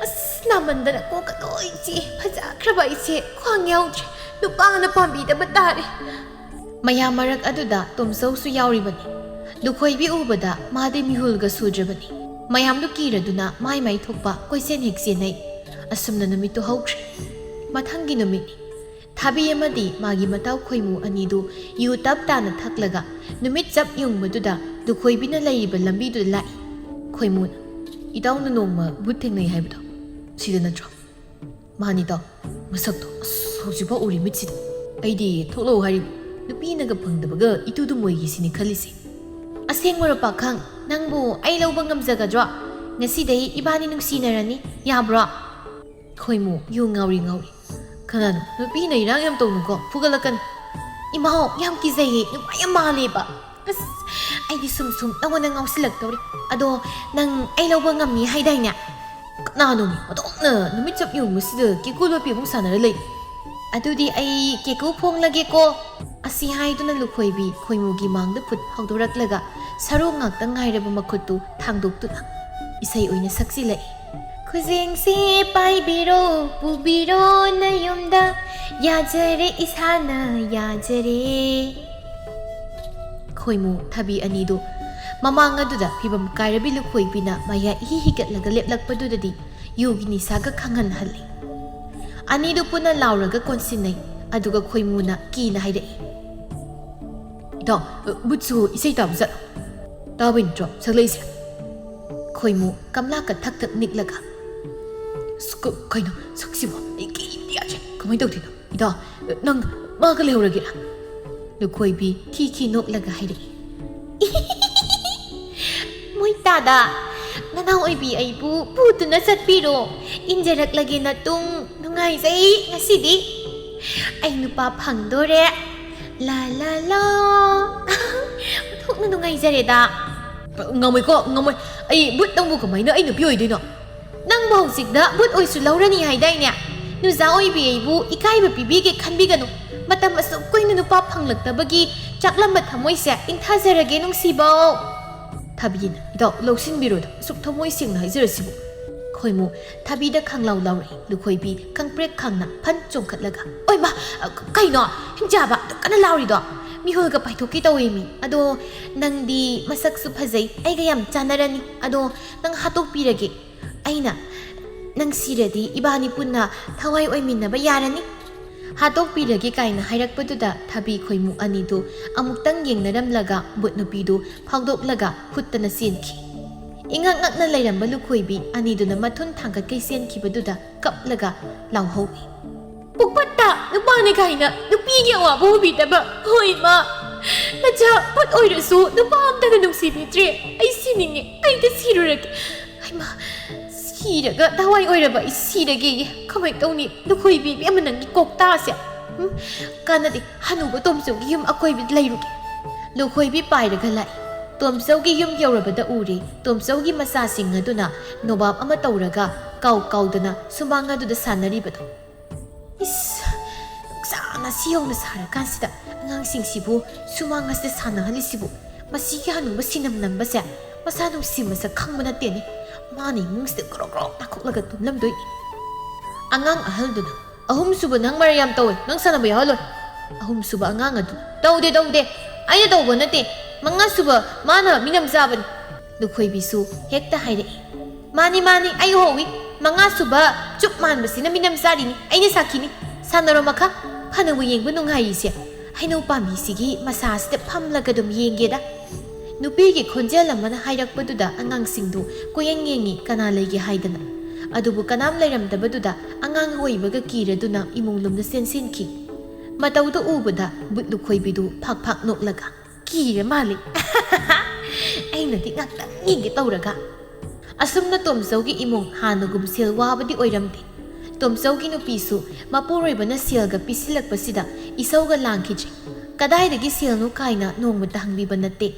ꯑꯁ, ꯅꯥꯃꯟꯗꯅ ꯀꯣꯛꯀ ꯂꯣꯏ ꯆꯤꯛꯑꯦ꯫ ꯐꯖꯈ꯭ꯔꯕ ꯑꯩꯁꯦ ꯈ꯭ꯋꯥꯡ ꯌꯥꯎꯗ꯭ꯔꯦ꯫ ꯅꯨꯄꯥꯅ ꯄꯥꯝꯕꯤꯗꯕ ꯇꯥꯔꯦ꯫" ꯃꯌꯥꯝ ꯃꯔꯛ ꯑꯗꯨꯗ ꯇꯣꯝꯆꯧꯁꯨ ꯌꯥꯎꯔꯤꯕꯅꯤ꯫ ꯂꯨꯈꯣꯏꯕꯤ ꯎꯕꯗ ꯃꯥꯗꯤ ꯃꯤꯍꯨꯜꯒ ꯁꯨꯗ꯭ꯔꯕꯅꯤ꯫ ꯃꯌꯥꯝꯗꯨ ꯀꯤꯔꯗꯨꯅ ꯃꯥꯏ ꯃꯥꯏ ꯊꯣꯛꯄ ꯀꯣꯏꯆꯦꯟ ꯍꯦꯛ ꯆꯦꯟꯅꯩ꯫ ꯑꯁꯨꯝꯅ ꯅꯨꯃꯤꯠꯇꯨ ꯍꯧꯈ꯭ꯔꯦ꯫ ꯃꯊꯪꯒꯤ ꯅꯨꯃꯤꯠꯅꯤ꯫ ꯊꯥꯕꯤ ꯑꯃꯗꯤ ꯃꯥꯒꯤ ꯃꯇꯥꯎ ꯈꯣꯏꯃꯨ ꯑꯅꯤꯗꯨ ꯌꯨ ꯇꯞ ꯇꯥꯅ ꯊꯛꯂꯒ ꯅꯨꯃꯤꯠ ꯆꯞ ꯌꯨꯡꯕꯗꯨꯗ ꯂꯨꯈꯣꯏꯕꯤꯅ ꯂꯩꯔꯤꯕ ꯂꯝꯕꯤꯗꯨꯗ ꯂꯥꯛꯏ꯫ ꯈꯣꯏꯃꯨꯅ, "ꯏꯇꯥꯎꯅ ꯅꯣꯡꯃ ꯚꯨꯠ ꯊꯦꯡꯅꯩ ꯍꯥꯏꯕꯗꯣ ꯁꯤꯗ ꯅꯠꯇ꯭ꯔꯣ?" "ꯃꯥꯅꯤ ꯏꯇꯥꯎ, ꯃꯁꯛꯇꯣ ꯑꯁ ꯍꯧꯖꯤꯛꯐꯥꯎ ꯎꯔꯤ ꯃꯤꯠꯁꯤꯗ꯫ ꯑꯩꯗꯤ ꯊꯣꯛꯂꯛꯑꯣ ꯍꯥꯏꯔꯤꯕ ꯅꯨꯄꯤꯅꯒ ꯐꯪꯗꯕꯒ ꯏꯇꯨꯗꯨ ꯃꯣꯏꯒꯤ ꯁꯤꯅꯤ ꯈꯜꯂꯤꯁꯦ꯫" "ꯑꯁꯦꯡꯕꯔꯣ ꯄꯥꯈꯪ? ꯅꯪꯕꯨ ꯑꯩ ꯂꯧꯕ ꯉꯝꯖꯒꯗ꯭ꯔꯣ? ꯉꯁꯤꯗꯩ ꯏꯕꯥꯅꯤ ꯅꯨꯡꯁꯤꯅꯔꯅꯤ, ꯌꯥꯕ꯭ꯔꯣ?" ꯈꯣꯏꯃꯨ ꯌꯨ ꯉꯥꯎꯔꯤ ꯉꯥꯎꯔꯤ꯫ "ꯀꯅꯥꯅꯣ? ꯅꯨꯄꯤꯅ ꯏꯔꯥꯡ ꯌꯥꯝ ꯇꯧꯅꯨꯀꯣ, ꯐꯨꯒꯠꯂꯛꯀꯅꯤ꯫" "ꯏꯃꯥꯍꯣ, ꯌꯥꯝ ꯀꯤꯖꯩꯌꯦ, ꯅꯨꯄꯥ ꯌꯥꯝ ꯃꯥꯜꯂꯦꯕ꯫ ꯑꯁ, ꯑꯩꯗꯤ ꯁꯨꯝ ꯁꯨꯝ ꯅꯉꯣꯟꯗ ꯉꯥꯎꯁꯤꯜꯂꯛꯇꯧꯔꯦ꯫ ꯑꯗꯣ ꯅꯪ ꯑꯩ ꯂꯧꯕ ꯉꯝꯅꯤ ꯍꯥꯏꯗꯥꯏꯅꯦ?" "ꯀꯅꯥꯅꯣ? ꯑꯗꯣꯝꯅ ꯅꯨꯃꯤꯠ ꯆꯞ ꯌꯨꯡꯕꯁꯤꯗ ꯀꯦꯀꯨ ꯂꯣꯠꯄꯤ ꯑꯃꯨꯛ ꯁꯥꯟꯅꯔ ꯂꯩ꯫" "ꯑꯗꯨꯗꯤ ꯑꯩ ꯀꯦꯀꯨ ꯐꯣꯡꯂꯒꯦꯀꯣ꯫" ꯑꯁꯤ ꯍꯥꯏꯗꯨꯅ ꯂꯨꯈꯣꯏꯕꯤ ꯈꯣꯏꯃꯨꯒꯤ ꯃꯥꯡꯗ ꯐꯨꯠ ꯍꯧꯗꯣꯔꯛꯂꯒ ꯁꯔꯨ ꯉꯥꯛꯇ ꯉꯥꯏꯔꯕ ꯃꯈꯨꯠꯇꯨ ꯊꯥꯡꯗꯣꯛꯇꯨꯅ ꯏꯁꯩ ꯑꯣꯏꯅ ꯁꯛꯆꯤꯜꯂꯛꯏ꯫ "ꯈꯨꯖꯦꯡꯁꯦ ꯄꯥꯏꯕꯤꯔꯣ, ꯄꯨꯕꯤꯔꯣ ꯅꯌꯨꯝꯗ, ꯌꯥꯖꯔꯦ ꯏꯁꯥꯅ ꯌꯥꯖꯔꯦ꯫" ꯈꯣꯏꯃꯨ ꯊꯕꯤ ꯑꯅꯤꯗꯨ ꯃꯃꯥꯡ ꯑꯗꯨꯗ ꯐꯤꯕꯝ ꯀꯥꯏꯔꯕꯤ ꯂꯨꯈꯣꯏꯕꯤꯅ ꯃꯌꯥ ꯏꯍꯤ ꯍꯤꯒꯠꯂꯒ ꯂꯦꯞꯂꯛꯄꯗꯨꯗꯗꯤ ꯌꯨꯒꯤ ꯅꯤꯁꯥꯒ ꯈꯪꯍꯟꯍꯜꯂꯤ꯫ ꯑꯅꯤꯗꯨ ꯄꯨꯟꯅ ꯂꯥꯎꯔꯒ ꯀꯣꯟꯁꯤꯟꯅꯩ꯫ ꯑꯗꯨꯒ ꯈꯣꯏꯃꯨꯅ ꯀꯤꯅ ꯍꯥꯏꯔꯛꯏ, "ꯏꯇꯥꯎ, ꯕꯨꯠꯁꯨ ꯏꯁꯩ ꯇꯥꯕ ꯆꯠꯂꯣ꯫ ꯇꯥꯕꯩ ꯅꯠꯇ꯭ꯔꯣ ꯁꯛꯂꯛꯏꯁꯦ?" ꯈꯣꯏꯃꯨ ꯀꯝꯂꯥꯀ ꯊꯛ ꯊꯛ ꯅꯤꯛꯂꯒ, "ꯑꯁ, ꯀ-, ꯀꯩꯅꯣ ꯁꯛꯁꯤꯕꯣ? ꯑꯩ ꯀꯤꯗꯤ ꯌꯥꯗ꯭ꯔꯦ꯫ ꯀꯃꯥꯏꯅ ꯇꯧꯗꯣꯏꯅꯣ? ꯏꯇꯥꯎ, ꯅꯪ ꯃꯥꯒ ꯂꯩꯍꯧꯔꯒꯦꯔꯥ?" ꯂꯨꯈꯣꯏꯕꯤ ꯈꯤ ꯈꯤ ꯅꯣꯛꯂꯒ ꯍꯥꯏꯔꯛꯏ, "ꯃꯣꯏ ꯇꯥꯗ, ꯅꯅꯥꯎ ꯑꯣꯏꯕꯤ ꯑꯩꯕꯨ ꯄꯨꯗꯨꯅ ꯆꯠꯄꯤꯔꯣ꯫ ꯏꯟꯖꯔꯛꯂꯒꯦ ꯅꯇꯨꯡ꯫ ꯅꯨꯡꯉꯥꯏꯖꯩ ꯉꯁꯤꯗꯤ꯫ ꯑꯩ ꯅꯨꯄꯥ ꯐꯪꯗꯣꯔꯦ꯫ ꯂꯥ ꯂꯥ ꯂꯥ꯫ ꯑꯣꯟꯊꯣꯛꯅ ꯅꯨꯡꯉꯥꯏꯖꯔꯦꯗ꯫" ꯉꯝꯃꯣꯏꯀꯣ, ꯉꯝꯃꯣꯏ꯫ ꯑꯩ ꯕꯨꯠ ꯅꯪꯕꯨ ꯀꯃꯥꯏꯅ ꯑꯩ ꯅꯨꯄꯤ ꯑꯣꯏꯗꯣꯏꯅꯣ? ꯅꯪꯕꯨ ꯍꯧꯖꯤꯛꯇ ꯕꯨꯠ ꯑꯣꯏꯁꯨ ꯂꯧꯔꯅꯤ ꯍꯥꯏꯗꯥꯏꯅꯦ? ꯅꯨꯖꯥ ꯑꯣꯏꯕꯤ, ꯑꯩꯕꯨ ꯏꯀꯥꯏꯕ ꯄꯤꯕꯤꯒꯦ ꯈꯟꯕꯤꯒꯅꯨ꯫ ꯃꯇꯝ ꯑꯁꯨꯛ ꯀꯨꯏꯅ ꯅꯨꯄꯥ ꯐꯪꯂꯛꯇꯕꯒꯤ ꯆꯥꯛꯂꯝꯕ ꯊꯃꯣꯏꯁꯦ ꯏꯪꯊꯖꯔꯒꯦ, ꯅꯨꯡꯁꯤꯕꯧ꯫ ꯊꯕꯤꯅ, "ꯏꯇꯥꯎ, ꯂꯧꯁꯤꯟꯕꯤꯔꯣꯏꯗ, ꯑꯁꯨꯛ ꯊꯃꯣꯏ ꯁꯦꯡꯅ ꯍꯥꯏꯖꯔꯁꯤꯕꯨ?" ꯈꯣꯏꯃꯨ ꯊꯕꯤꯗ ꯈꯪꯂꯥꯎ ꯂꯥꯎꯔꯛꯏ꯫ ꯂꯨꯈꯣꯏꯕꯤ ꯈꯪꯄ꯭ꯔꯦꯛ ꯈꯪꯅ ꯐꯟ ꯆꯣꯡꯈꯠꯂꯒ, "ꯑꯣꯏꯃ, ꯀꯩꯅꯣ ꯍꯤꯡꯆꯥꯕ ꯑꯗꯨꯛ ꯀꯟꯅ ꯂꯥꯎꯔꯤꯗꯣ? ꯃꯤꯍꯨꯜꯒ ꯄꯥꯏꯊꯣꯛꯀꯦ ꯇꯧꯋꯦ ꯃꯤ꯫ ꯑꯗꯣ ꯅꯪꯗꯤ ꯃꯁꯛꯁꯨ ꯐꯖꯩ, ꯑꯩꯒ ꯌꯥꯝ ꯆꯥꯟꯅꯔꯅꯤ꯫ ꯑꯗꯣ ꯅꯪ ꯍꯥꯠꯇꯣꯛꯄꯤꯔꯒꯦ꯫ ꯑꯩꯅ ꯅꯪ ꯁꯤꯔꯗꯤ ꯏꯕꯥꯅꯤ ꯄꯨꯟꯅ ꯊꯋꯥꯏ ꯑꯣꯏꯃꯤꯟꯅꯕ ꯌꯥꯔꯅꯤ꯫ ꯍꯥꯠꯇꯣꯛꯄꯤꯔꯒꯦ" ꯀꯥꯏꯅ ꯍꯥꯏꯔꯛꯄꯗꯨꯗ ꯊꯕꯤ ꯈꯣꯏꯃꯨ ꯑꯅꯤꯗꯨ ꯑꯃꯨꯛꯇꯪ ꯌꯦꯡꯅꯔꯝꯂꯒ ꯕꯨꯠ ꯅꯨꯄꯤꯗꯨ ꯐꯥꯎꯗꯣꯛꯂꯒ ꯍꯨꯠꯇꯅ ꯆꯦꯟꯈꯤ꯫ ꯏꯉꯛ ꯉꯛꯅ ꯂꯩꯔꯝꯕ ꯂꯨꯈꯣꯏꯕꯤ ꯑꯅꯤꯗꯨꯅ ꯃꯊꯨꯟ ꯊꯥꯡꯒꯠꯀꯩ ꯆꯦꯟꯈꯤꯕꯗꯨꯗ ꯀꯞꯂꯒ ꯂꯥꯎꯍꯧꯏ꯫ "ꯄꯨꯛꯄꯠꯇ ꯅꯨꯄꯥꯅꯤ ꯀꯥꯏꯅ ꯅꯨꯄꯤꯒꯤ ꯑꯋꯥꯕ ꯎꯕꯤꯗꯕ꯫ ꯍꯣꯏ ꯃꯥ, ꯃꯆꯥ ꯄꯣꯠ ꯑꯣꯏꯔꯁꯨ ꯅꯨꯄꯥ ꯑꯝꯇꯅ ꯅꯨꯡꯁꯤꯕꯤꯗ꯭ꯔꯦ꯫ ꯑꯩ ꯁꯤꯅꯤꯡꯉꯦ, ꯑꯩꯗ ꯁꯤꯔꯨꯔꯒꯦ꯫ ꯍꯩꯃꯥ, ꯁꯤꯔꯒ ꯊꯋꯥꯏ ꯑꯣꯏꯔꯕ ꯑꯩ ꯁꯤꯔꯒꯦꯌꯦ꯫ ꯀꯃꯥꯏꯅ ꯇꯧꯅꯤ ꯂꯨꯈꯣꯏꯕꯤ ꯏꯕꯦꯝꯃ ꯅꯪꯒꯤ ꯀꯣꯛꯇꯥꯁꯦ? ꯎꯝ, ꯀꯥꯟꯅꯗꯦ, ꯍꯅꯨꯕ ꯇꯣꯝꯆꯧꯒꯤ ꯌꯨꯝ ꯑꯀꯣꯏꯕꯗ ꯂꯩꯔꯨꯒꯦ꯫" ꯂꯨꯈꯣꯏꯕꯤ ꯄꯥꯏꯔꯒ ꯂꯥꯛꯏ꯫ ꯇꯣꯝꯆꯧꯒꯤ ꯌꯨꯝ ꯌꯧꯔꯕꯗ ꯎꯔꯦ ꯇꯣꯝꯆꯧꯒꯤ ꯃꯆꯥꯁꯤꯡ ꯑꯗꯨꯅ ꯅꯣꯕꯥꯞ ꯑꯃ ꯇꯧꯔꯒ ꯀꯥꯎ ꯀꯥꯎꯗꯅ ꯁꯨꯃꯥꯡ ꯑꯗꯨꯗ ꯁꯥꯟꯅꯔꯤꯕꯗꯣ꯫ "ꯏꯁ, ꯅꯨꯡꯁꯥꯅ ꯁꯤ ꯌꯧꯅ ꯁꯥꯔꯀꯥꯟꯁꯤꯗ ꯑꯉꯥꯡꯁꯤꯡꯁꯤꯕꯨ ꯁꯨꯃꯥꯡ ꯑꯁꯤꯗ ꯁꯥꯟꯅꯍꯜꯂꯤꯁꯤꯕꯨ? ꯃꯁꯤꯒꯤ ꯍꯅꯨꯕ ꯁꯤꯅꯝ ꯅꯝꯕꯁꯦ ꯃꯁꯥ ꯅꯨꯡꯁꯤ ꯃꯁꯛ ꯈꯪꯕ ꯅꯠꯇꯦꯅꯦ꯫ ꯃꯥꯅ ꯏꯃꯨꯡꯁꯤꯗ ꯒ꯭ꯔꯣꯛ ꯒ꯭ꯔꯣꯛ ꯅꯥꯈꯣꯛꯂꯒ ꯇꯨꯝꯂꯝꯗꯣꯏꯅꯤ꯫" ꯑꯉꯥꯡ ꯑꯍꯜꯗꯨꯅ, "ꯑꯍꯨꯝꯁꯨꯕ ꯅꯪ ꯃꯔꯩ ꯌꯥꯝ ꯇꯧꯋꯦ, ꯅꯪ ꯁꯥꯟꯅꯕ ꯌꯥꯎꯍꯜꯂꯣꯏ꯫" ꯑꯍꯨꯝꯁꯨꯕ ꯑꯉꯥꯡ ꯑꯗꯨ, "ꯇꯧꯗꯦ, ꯇꯧꯗꯦ, ꯑꯩꯅ ꯇꯧꯕ ꯅꯠꯇꯦ, ꯃꯉꯥꯁꯨꯕ ꯃꯥꯅ ꯃꯤꯅꯝ ꯆꯥꯕꯅꯤ꯫" ꯂꯨꯈꯣꯏꯕꯤꯁꯨ ꯍꯦꯛꯇ ꯍꯥꯏꯔꯛꯏ, "ꯃꯥꯅꯤ, ꯃꯥꯅꯤ, ꯑꯩ ꯎꯍꯧꯋꯤ, ꯃꯉꯥꯁꯨꯕ ꯆꯨꯞ ꯃꯥꯟꯕꯁꯤꯅ ꯃꯤꯅꯝ ꯆꯥꯔꯤꯅꯤ, ꯑꯩꯅ ꯁꯥꯈꯤꯅꯤ꯫ ꯁꯥꯟꯅꯔꯣ ꯃꯈꯥ, ꯐꯅꯕꯨ ꯌꯦꯡꯕ ꯅꯨꯡꯉꯥꯏꯔꯤꯁꯦ꯫ ꯍꯩꯅꯧ ꯄꯥꯝꯕꯤꯁꯤꯒꯤ ꯃꯁꯥꯁꯤꯗ ꯐꯝꯂꯒ ꯑꯗꯨꯝ ꯌꯦꯡꯒꯦꯗ꯫" ꯅꯨꯄꯤꯒꯤ ꯈꯣꯟꯖꯦꯜ ꯑꯃꯅ ꯍꯥꯏꯔꯛꯄꯗꯨꯗ ꯑꯉꯥꯡꯁꯤꯡꯗꯨ ꯀꯣꯌꯦꯡ ꯌꯦꯡꯉꯤ, ꯀꯅꯥ ꯂꯩꯒꯦ ꯍꯥꯏꯗꯅ꯫ ꯑꯗꯨꯕꯨ ꯀꯅꯥꯝ ꯂꯩꯔꯝꯗꯕꯗꯨꯗ ꯑꯉꯥꯡ ꯑꯣꯏꯕꯒ ꯀꯤꯔꯗꯨꯅ ꯏꯃꯨꯡ ꯂꯣꯝꯗ ꯆꯦꯟꯁꯤꯟꯈꯤ꯫ ꯃꯇꯧꯗꯨ ꯎꯕꯗ ꯕꯨꯠ ꯂꯨꯈꯣꯏꯕꯤꯗꯨ ꯐꯥꯛ ꯐꯥꯛ ꯅꯣꯛꯂꯒ, "ꯀꯤꯔ ꯃꯥꯜꯂꯤ꯫ ꯑꯩꯅꯗꯤ ꯉꯥꯛꯇꯪ ꯌꯦꯡꯒꯦ ꯇꯧꯔꯒ꯫" ꯑꯁꯨꯝꯅ ꯇꯣꯝꯆꯧꯒꯤ ꯏꯃꯨꯡ ꯍꯥꯟꯅꯒꯨꯝ ꯁꯦꯜ ꯋꯥꯕꯗꯤ ꯑꯣꯏꯔꯝꯗꯦ꯫ ꯇꯣꯝꯆꯧꯒꯤ ꯅꯨꯄꯤꯁꯨ ꯃꯄꯨꯔꯣꯏꯕꯅ ꯁꯦꯜꯒ ꯄꯤꯁꯤꯜꯂꯛꯄꯁꯤꯗ ꯏꯁꯧꯒ ꯂꯥꯡꯈꯤꯗ꯭ꯔꯦ꯫ "ꯀꯗꯥꯏꯗꯒꯤ ꯁꯦꯜꯅꯣ?" ꯀꯥꯏꯅ ꯅꯣꯡꯃꯇ ꯍꯪꯕꯤꯕ ꯅꯠꯇꯦ꯫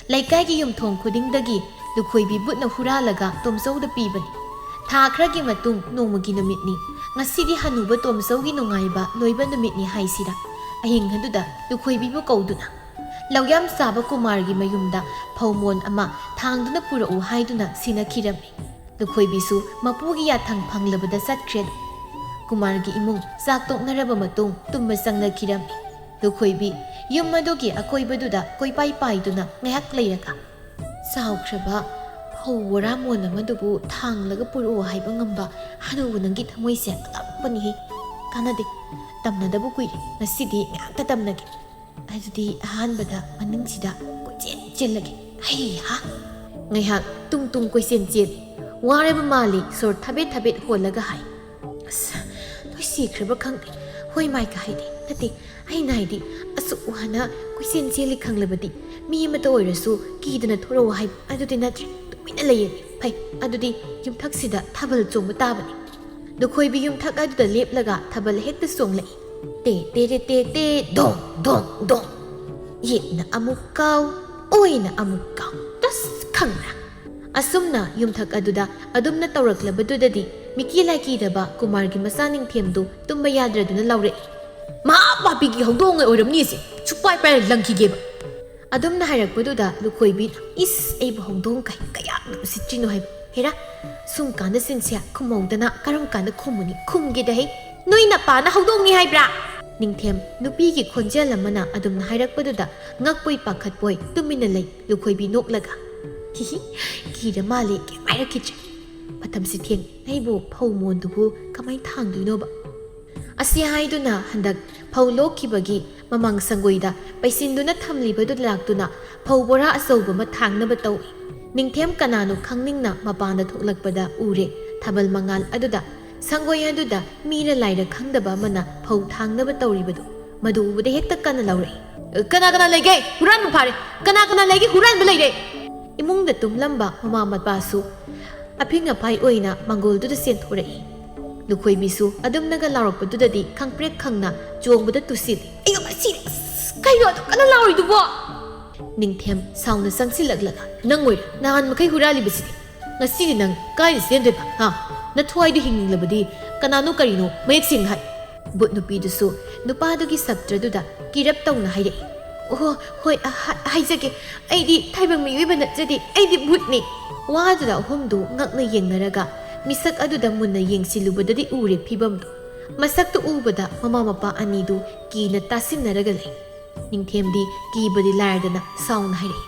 ꯂꯩꯀꯥꯏꯒꯤ ꯌꯨꯝꯊꯣꯡ ꯈꯨꯗꯤꯡꯗꯒꯤ ꯂꯨꯈꯣꯏꯕꯤ ꯕꯨꯠꯅ ꯍꯨꯔꯥꯜꯂꯒ ꯇꯣꯝꯆꯧꯗ ꯄꯤꯕꯅꯤ꯫ ꯊꯥ ꯈꯔꯒꯤ ꯃꯇꯨꯡ ꯅꯣꯡꯃꯒꯤ ꯅꯨꯃꯤꯠꯅꯤ꯫ ꯉꯁꯤꯗꯤ ꯍꯅꯨꯕ ꯇꯣꯝꯆꯧꯒꯤ ꯅꯨꯡꯉꯥꯏꯕ ꯂꯣꯏꯕ ꯅꯨꯃꯤꯠꯅꯤ ꯍꯥꯏꯁꯤꯔꯥ, ꯑꯍꯤꯡ ꯑꯗꯨꯗ ꯂꯨꯈꯣꯏꯕꯤꯕꯨ ꯀꯧꯗꯨꯅ ꯂꯧꯌꯥꯝ ꯆꯥꯕ ꯀꯨꯃꯥꯔꯒꯤ ꯃꯌꯨꯝꯗ ꯐꯧ ꯃꯣꯟ ꯑꯃ ꯊꯥꯡꯗꯨꯅ ꯄꯨꯔꯛꯎ ꯍꯥꯏꯗꯨꯅ ꯁꯤꯟꯅꯈꯤꯔꯝꯃꯤ꯫ ꯂꯨꯈꯣꯏꯕꯤꯁꯨ ꯃꯄꯨꯒꯤ ꯌꯥꯊꯪ ꯐꯪꯂꯕꯗ ꯆꯠꯈ꯭ꯔꯦ꯫ ꯀꯨꯃꯥꯔꯒꯤ ꯏꯃꯨꯡ ꯆꯥꯛ ꯇꯣꯛꯅꯔꯕ ꯃꯇꯨꯡ ꯇꯨꯝꯕ ꯆꯪꯅꯈꯤꯔꯝꯃꯤ꯫ ꯂꯨꯈꯣꯏꯕꯤ ꯌꯨꯝ ꯑꯗꯨꯒꯤ ꯑꯀꯣꯏꯕꯗꯨꯗ ꯀꯣꯏꯄꯥꯏ ꯄꯥꯏꯗꯨꯅ ꯉꯥꯏꯍꯥꯛ ꯂꯩꯔꯒ, "ꯆꯥꯎꯈ꯭ꯔꯕ ꯐꯧ ꯕꯣꯔꯥ ꯃꯣꯟ ꯑꯃꯗꯨꯕꯨ ꯊꯥꯡꯂꯒ ꯄꯨꯔꯛꯑꯣ ꯍꯥꯏꯕ ꯉꯝꯕ ꯍꯅꯨꯕ ꯅꯪꯒꯤ ꯊꯃꯣꯏꯁꯦ ꯑꯉꯛꯄꯅꯤꯍꯦ꯫ ꯀꯥꯟꯅꯗꯦ, ꯇꯝꯅꯗꯕ ꯀꯨꯏꯔꯦ, ꯉꯁꯤꯗꯤ ꯉꯥꯏꯍꯥꯛꯇ ꯇꯝꯅꯒꯦ꯫ ꯑꯗꯨꯗꯤ ꯑꯍꯥꯟꯕꯗ ꯃꯅꯤꯡꯁꯤꯗ ꯀꯣꯏꯆꯦꯟ ꯆꯦꯜꯂꯒꯦ꯫ ꯍꯩꯍꯥ!" ꯉꯥꯏꯍꯥꯛ ꯇꯨꯡ ꯇꯨꯡ ꯀꯣꯏꯆꯦꯟ ꯆꯦꯜꯂꯤ꯫ ꯋꯥꯔꯕ ꯃꯥꯜꯂꯤ꯫ ꯁꯣꯔ ꯊꯕꯦꯠ ꯊꯕꯦꯠ ꯍꯣꯜꯂꯒ ꯍꯥꯏ, "ꯑꯁ, ꯂꯣꯏ ꯁꯤꯈ꯭ꯔꯕ ꯈꯪꯗꯦ꯫ ꯍꯣꯏ ꯃꯥꯏ ꯀꯥ ꯍꯥꯏꯗꯦ꯫ ꯅꯠꯇꯦ, ꯑꯩꯅ ꯍꯥꯏꯗꯤ, ꯑꯁꯨꯛ ꯋꯥꯅ ꯀꯣꯏꯆꯦꯟ ꯆꯦꯜꯂꯤ ꯈꯪꯂꯕꯗꯤ ꯃꯤ ꯑꯃꯠꯇ ꯑꯣꯏꯔꯁꯨ ꯀꯤꯗꯅ ꯊꯣꯔꯛꯑꯣ ꯍꯥꯏꯕ ꯑꯗꯨꯗꯤ ꯅꯠꯇ꯭ꯔꯦ꯫ ꯇꯨꯃꯤꯟꯅ ꯂꯩꯌꯦ꯫ ꯐꯩ, ꯑꯗꯨꯗꯤ ꯌꯨꯝꯊꯛꯁꯤꯗ ꯊꯥꯕꯜ ꯆꯣꯡꯕ ꯇꯥꯕꯅꯤ꯫" ꯂꯨꯈꯣꯏꯕꯤ ꯌꯨꯝꯊꯛ ꯑꯗꯨꯗ ꯂꯦꯞꯂꯒ ꯊꯥꯕꯜ ꯍꯦꯛꯇ ꯆꯣꯡꯂꯛꯏ꯫ ꯇꯦ ꯇꯦꯔꯦ ꯇꯦ ꯇꯦ, ꯗꯣꯡ ꯗꯣꯡ ꯗꯣꯡ꯫ ꯌꯦꯠꯅ ꯑꯃꯨꯛ ꯀꯥꯎ, ꯑꯣꯏꯅ ꯑꯃꯨꯛ ꯀꯥꯎ꯫ ꯇꯁ ꯈꯪꯕ꯭ꯔꯥ? ꯑꯁꯨꯝꯅ ꯌꯨꯝꯊꯛ ꯑꯗꯨꯗ ꯑꯗꯨꯝꯅ ꯇꯧꯔꯛꯂꯕꯗꯨꯗꯗꯤ ꯃꯤꯀꯤ ꯂꯥꯏꯀꯤꯗꯕ ꯀꯨꯃꯥꯔꯒꯤ ꯃꯆꯥ ꯅꯤꯡꯊꯦꯝꯗꯨ ꯇꯨꯝꯕ ꯌꯥꯗ꯭ꯔꯗꯨꯅ ꯂꯥꯎꯔꯛꯏ, "ꯃꯍꯥ ꯄꯥꯄꯤꯒꯤ ꯍꯧꯗꯣꯡ ꯑꯣꯏꯔꯝꯅꯤ ꯑꯁꯤ꯫ ꯁꯨꯛꯄꯥꯏ ꯄꯥꯏꯔ ꯂꯪꯈꯤꯒꯦꯕ꯫" ꯑꯗꯨꯝꯅ ꯍꯥꯏꯔꯛꯄꯗꯨꯗ ꯂꯨꯈꯣꯏꯕꯤꯅ, "ꯏꯁ, ꯑꯩꯕꯨ ꯍꯧꯗꯣꯡ ꯀꯥꯏ ꯀꯌꯥꯝ ꯎꯁꯤꯠꯇ꯭ꯔꯤꯅꯣ ꯍꯥꯏꯕ꯫ ꯍꯦꯔꯥ, ꯁꯨꯝ ꯀꯥꯟꯗ ꯆꯤꯟꯁꯦ ꯈꯨꯝꯍꯧꯗꯅ ꯀꯔꯝ ꯀꯥꯟꯗ ꯈꯨꯝꯃꯨꯅꯤ? ꯈꯨꯝꯒꯦꯗ ꯍꯩ꯫ ꯅꯣꯏ ꯅꯄꯥꯅ ꯍꯧꯗꯣꯡꯅꯤ ꯍꯥꯏꯕ꯭ꯔꯥ?" ꯅꯤꯡꯊꯦꯝ ꯅꯨꯄꯤꯒꯤ ꯈꯣꯟꯖꯦꯜ ꯑꯃꯅ ꯑꯗꯨꯝꯅ ꯍꯥꯏꯔꯛꯄꯗꯨꯗ ꯉꯛꯄꯣꯏ ꯄꯥꯈꯠꯄꯣꯏ ꯇꯨꯃꯤꯟꯅ ꯂꯩ ꯂꯨꯈꯣꯏꯕꯤ ꯅꯣꯛꯂꯒ꯫ "ꯍꯤꯍꯤ, ꯀꯤꯔ ꯃꯥꯜꯂꯦ, ꯀꯩꯝ ꯍꯥꯏꯔꯛꯈꯤꯗ꯭ꯔꯦ꯫ ꯃꯇꯝꯁꯤ ꯊꯦꯡ, ꯑꯩꯕꯨ ꯐꯧ ꯃꯣꯟꯗꯨꯕꯨ ꯀꯃꯥꯏ ꯊꯥꯡꯗꯣꯏꯅꯣꯕ?" ꯑꯁꯤ ꯍꯥꯏꯗꯨꯅ ꯍꯟꯗꯛ ꯐꯧ ꯂꯣꯛꯈꯤꯕꯒꯤ ꯃꯃꯥꯡ ꯁꯪꯒꯣꯏꯗ ꯄꯩꯁꯤꯟꯗꯨꯅ ꯊꯝꯂꯤꯕꯗꯨ ꯂꯥꯛꯇꯨꯅ ꯐꯧ ꯕꯣꯔꯥ ꯑꯆꯧꯕ ꯑꯃ ꯊꯥꯡꯅꯕ ꯇꯧꯏ꯫ ꯅꯤꯡꯊꯦꯝ ꯀꯅꯥꯅꯣ ꯈꯪꯅꯤꯡꯅ ꯃꯄꯥꯟꯗ ꯊꯣꯛꯂꯛꯄꯗ ꯎꯔꯦ ꯊꯥꯕꯜ ꯃꯉꯥꯜ ꯑꯗꯨꯗ ꯁꯪꯒꯣꯏ ꯑꯗꯨꯗ ꯃꯤꯔ ꯂꯥꯏꯔ ꯈꯪꯗꯕ ꯑꯃꯅ ꯐꯧ ꯊꯥꯡꯅꯕ ꯇꯧꯔꯤꯕꯗꯨ꯫ ꯃꯗꯨ ꯎꯕꯗ ꯍꯦꯛꯇ ꯀꯟꯅ ꯂꯥꯎꯔꯛꯏ, "ꯀꯅꯥ ꯀꯅꯥ ꯂꯩꯒꯦ? ꯍꯨꯔꯥꯟꯕ ꯐꯥꯔꯦ! ꯀꯅꯥ ꯀꯅꯥ ꯂꯩꯒꯦ? ꯍꯨꯔꯥꯟꯕ ꯂꯩꯔꯦ!" ꯏꯃꯨꯡꯗ ꯇꯨꯝꯂꯝꯕ ꯃꯃꯥ ꯃꯄꯥꯁꯨ ꯑꯐꯤꯡ ꯑꯐꯥꯏ ꯑꯣꯏꯅ ꯃꯪꯒꯣꯜꯗꯨꯗ ꯆꯦꯟꯊꯣꯔꯛꯏ꯫ ꯂꯨꯈꯣꯏꯕꯤꯁꯨ ꯑꯗꯨꯝꯅꯒ ꯂꯥꯎꯔꯛꯄꯗꯨꯗꯗꯤ ꯈꯪꯄ꯭ꯔꯦꯛ ꯈꯪꯅ ꯆꯣꯡꯕꯗ ꯇꯨꯁꯤꯜꯂꯤ꯫ "ꯑꯩꯌꯣ, ꯃꯁꯤ! ꯑꯁ, ꯀꯩꯅꯣ ꯑꯗꯨꯛ ꯀꯟꯅ ꯂꯥꯎꯔꯤꯗꯨꯕꯣ?" ꯅꯤꯡꯊꯦꯝ ꯁꯥꯎꯅ ꯆꯪꯁꯤꯜꯂꯛꯂꯒ, "ꯅꯪ ꯑꯣꯏꯔ ꯅꯍꯥꯟ ꯃꯈꯩ ꯍꯨꯔꯥꯜꯂꯤꯕꯁꯤꯗꯤ? ꯉꯁꯤꯗꯤ ꯅꯪ ꯀꯥꯏꯗ ꯆꯦꯟꯗꯣꯏꯕ, ꯍꯥ? ꯅꯊ꯭ꯋꯥꯏꯗꯣ ꯍꯤꯡꯅꯤꯡꯂꯕꯗꯤ ꯀꯅꯥꯅꯣ ꯀꯔꯤꯅꯣ ꯃꯌꯦꯛ ꯁꯦꯡꯅ ꯍꯥꯏ꯫" ꯕꯨꯠ ꯅꯨꯄꯤꯗꯨꯁꯨ ꯅꯨꯄꯥꯗꯨꯒꯤ ꯁꯞꯇ꯭ꯔꯗꯨꯗ ꯀꯤꯔꯞ ꯇꯧꯅ ꯍꯥꯏꯔꯛꯏ꯫ "ꯑꯣꯍꯣ, ꯍꯣꯏ, ꯑ, ꯍꯥꯏ-, ꯍꯥꯏꯖꯒꯦ꯫ ꯑꯩꯗꯤ ꯊꯥꯏꯕꯪ ꯃꯤꯑꯣꯏꯕ ꯅꯠꯆꯗꯦ, ꯑꯩꯗꯤ ꯕꯨꯠꯅꯤ꯫" ꯋꯥꯗꯨꯗ ꯑꯍꯨꯝꯗꯨ ꯉꯛꯅ ꯌꯦꯡꯅꯔꯒ ꯃꯤꯁꯛ ꯑꯗꯨꯗ ꯃꯨꯟꯅ ꯌꯦꯡꯁꯤꯜꯂꯨꯕꯗꯗꯤ ꯎꯔꯦ ꯐꯤꯕꯝꯗꯨ꯫ ꯃꯁꯛꯇꯨ ꯎꯕꯗ ꯃꯃꯥ ꯃꯄꯥ ꯑꯅꯤꯗꯨ ꯀꯤꯅ ꯇꯥꯁꯤꯟꯅꯔꯒ ꯂꯩ꯫ ꯅꯤꯡꯊꯦꯝꯗꯤ ꯀꯤꯕꯗꯤ ꯂꯥꯏꯔꯗꯅ ꯁꯥꯎꯅ ꯍꯥꯏꯔꯛꯏ,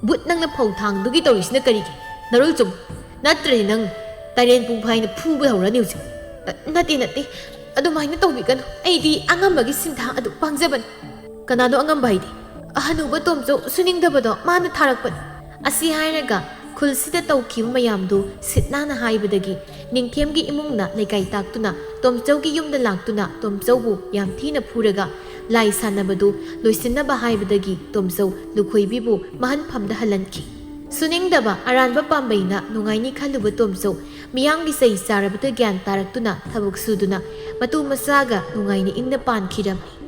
"ꯕꯨꯠ, ꯅꯪꯅ ꯐꯧ ꯊꯥꯡꯗꯨꯒꯤ ꯇꯧꯔꯤꯁꯤꯅ ꯀꯔꯤꯒꯤ? ꯅꯔꯣꯜ ꯆꯨꯝ꯫ ꯅꯠꯇ꯭ꯔꯗꯤ ꯅꯪ ꯇꯔꯦꯟ ꯄꯨꯡꯐꯥꯏꯅ ꯐꯨꯕ ꯍꯧꯔꯅꯤ ꯍꯧꯖꯤꯛ꯫" "ꯑ, ꯅꯠꯇꯦ, ꯅꯠꯇꯦ꯫ ꯑꯗꯨꯃꯥꯏꯅ ꯇꯧꯕꯤꯒꯅꯨ꯫ ꯑꯩꯗꯤ ꯑꯉꯝꯕꯒꯤ ꯁꯤꯟꯊꯥ ꯑꯗꯨ ꯄꯥꯡꯖꯕꯅꯤ꯫" "ꯀꯅꯥꯅꯣ ꯑꯉꯝꯕ ꯍꯥꯏꯗꯤ?" "ꯑꯍꯅꯨꯕ ꯇꯣꯝꯆꯧ ꯁꯨꯅꯤꯡꯗꯕꯗꯣ ꯃꯥꯅ ꯊꯥꯔꯛꯄꯅꯤ꯫" ꯑꯁꯤ ꯍꯥꯏꯔꯒ ꯈꯨꯜꯁꯤꯗ ꯇꯧꯈꯤꯕ ꯃꯌꯥꯝꯗꯨ ꯁꯤꯠ ꯅꯥꯟꯅ ꯍꯥꯏꯕꯗꯒꯤ ꯅꯤꯡꯊꯦꯝꯒꯤ ꯏꯃꯨꯡꯅ ꯂꯩꯀꯥꯏ ꯇꯥꯛꯇꯨꯅ ꯇꯣꯝꯆꯧꯒꯤ ꯌꯨꯝꯗ ꯂꯥꯛꯇꯨꯅ ꯇꯣꯝꯆꯧꯕꯨ ꯌꯥꯝ ꯊꯤꯅ ꯐꯨꯔꯒ ꯂꯥꯏ ꯁꯥꯟꯅꯕꯗꯨ ꯂꯣꯏꯁꯤꯟꯅꯕ ꯍꯥꯏꯕꯗꯒꯤ ꯇꯣꯝꯆꯧ ꯂꯨꯈꯣꯏꯕꯤꯕꯨ ꯃꯍꯟꯐꯝꯗ ꯍꯜꯍꯟꯈꯤ꯫ ꯁꯨꯅꯤꯡꯗꯕ ꯑꯔꯥꯟꯕ ꯄꯥꯝꯕꯩꯅ ꯅꯨꯡꯉꯥꯏꯅꯤ ꯈꯜꯂꯨꯕ ꯇꯣꯝꯆꯧ ꯃꯤꯌꯥꯝꯒꯤ ꯆꯩ ꯆꯥꯔꯕꯗ ꯒ꯭ꯌꯥꯟ ꯇꯥꯔꯛꯇꯨꯅ ꯊꯕꯛ ꯁꯨꯗꯨꯅ ꯃꯇꯨ ꯃꯆꯥꯒ ꯅꯨꯡꯉꯥꯏꯅ ꯏꯪꯅ ꯄꯥꯟꯈꯤꯔꯝꯃꯤ꯫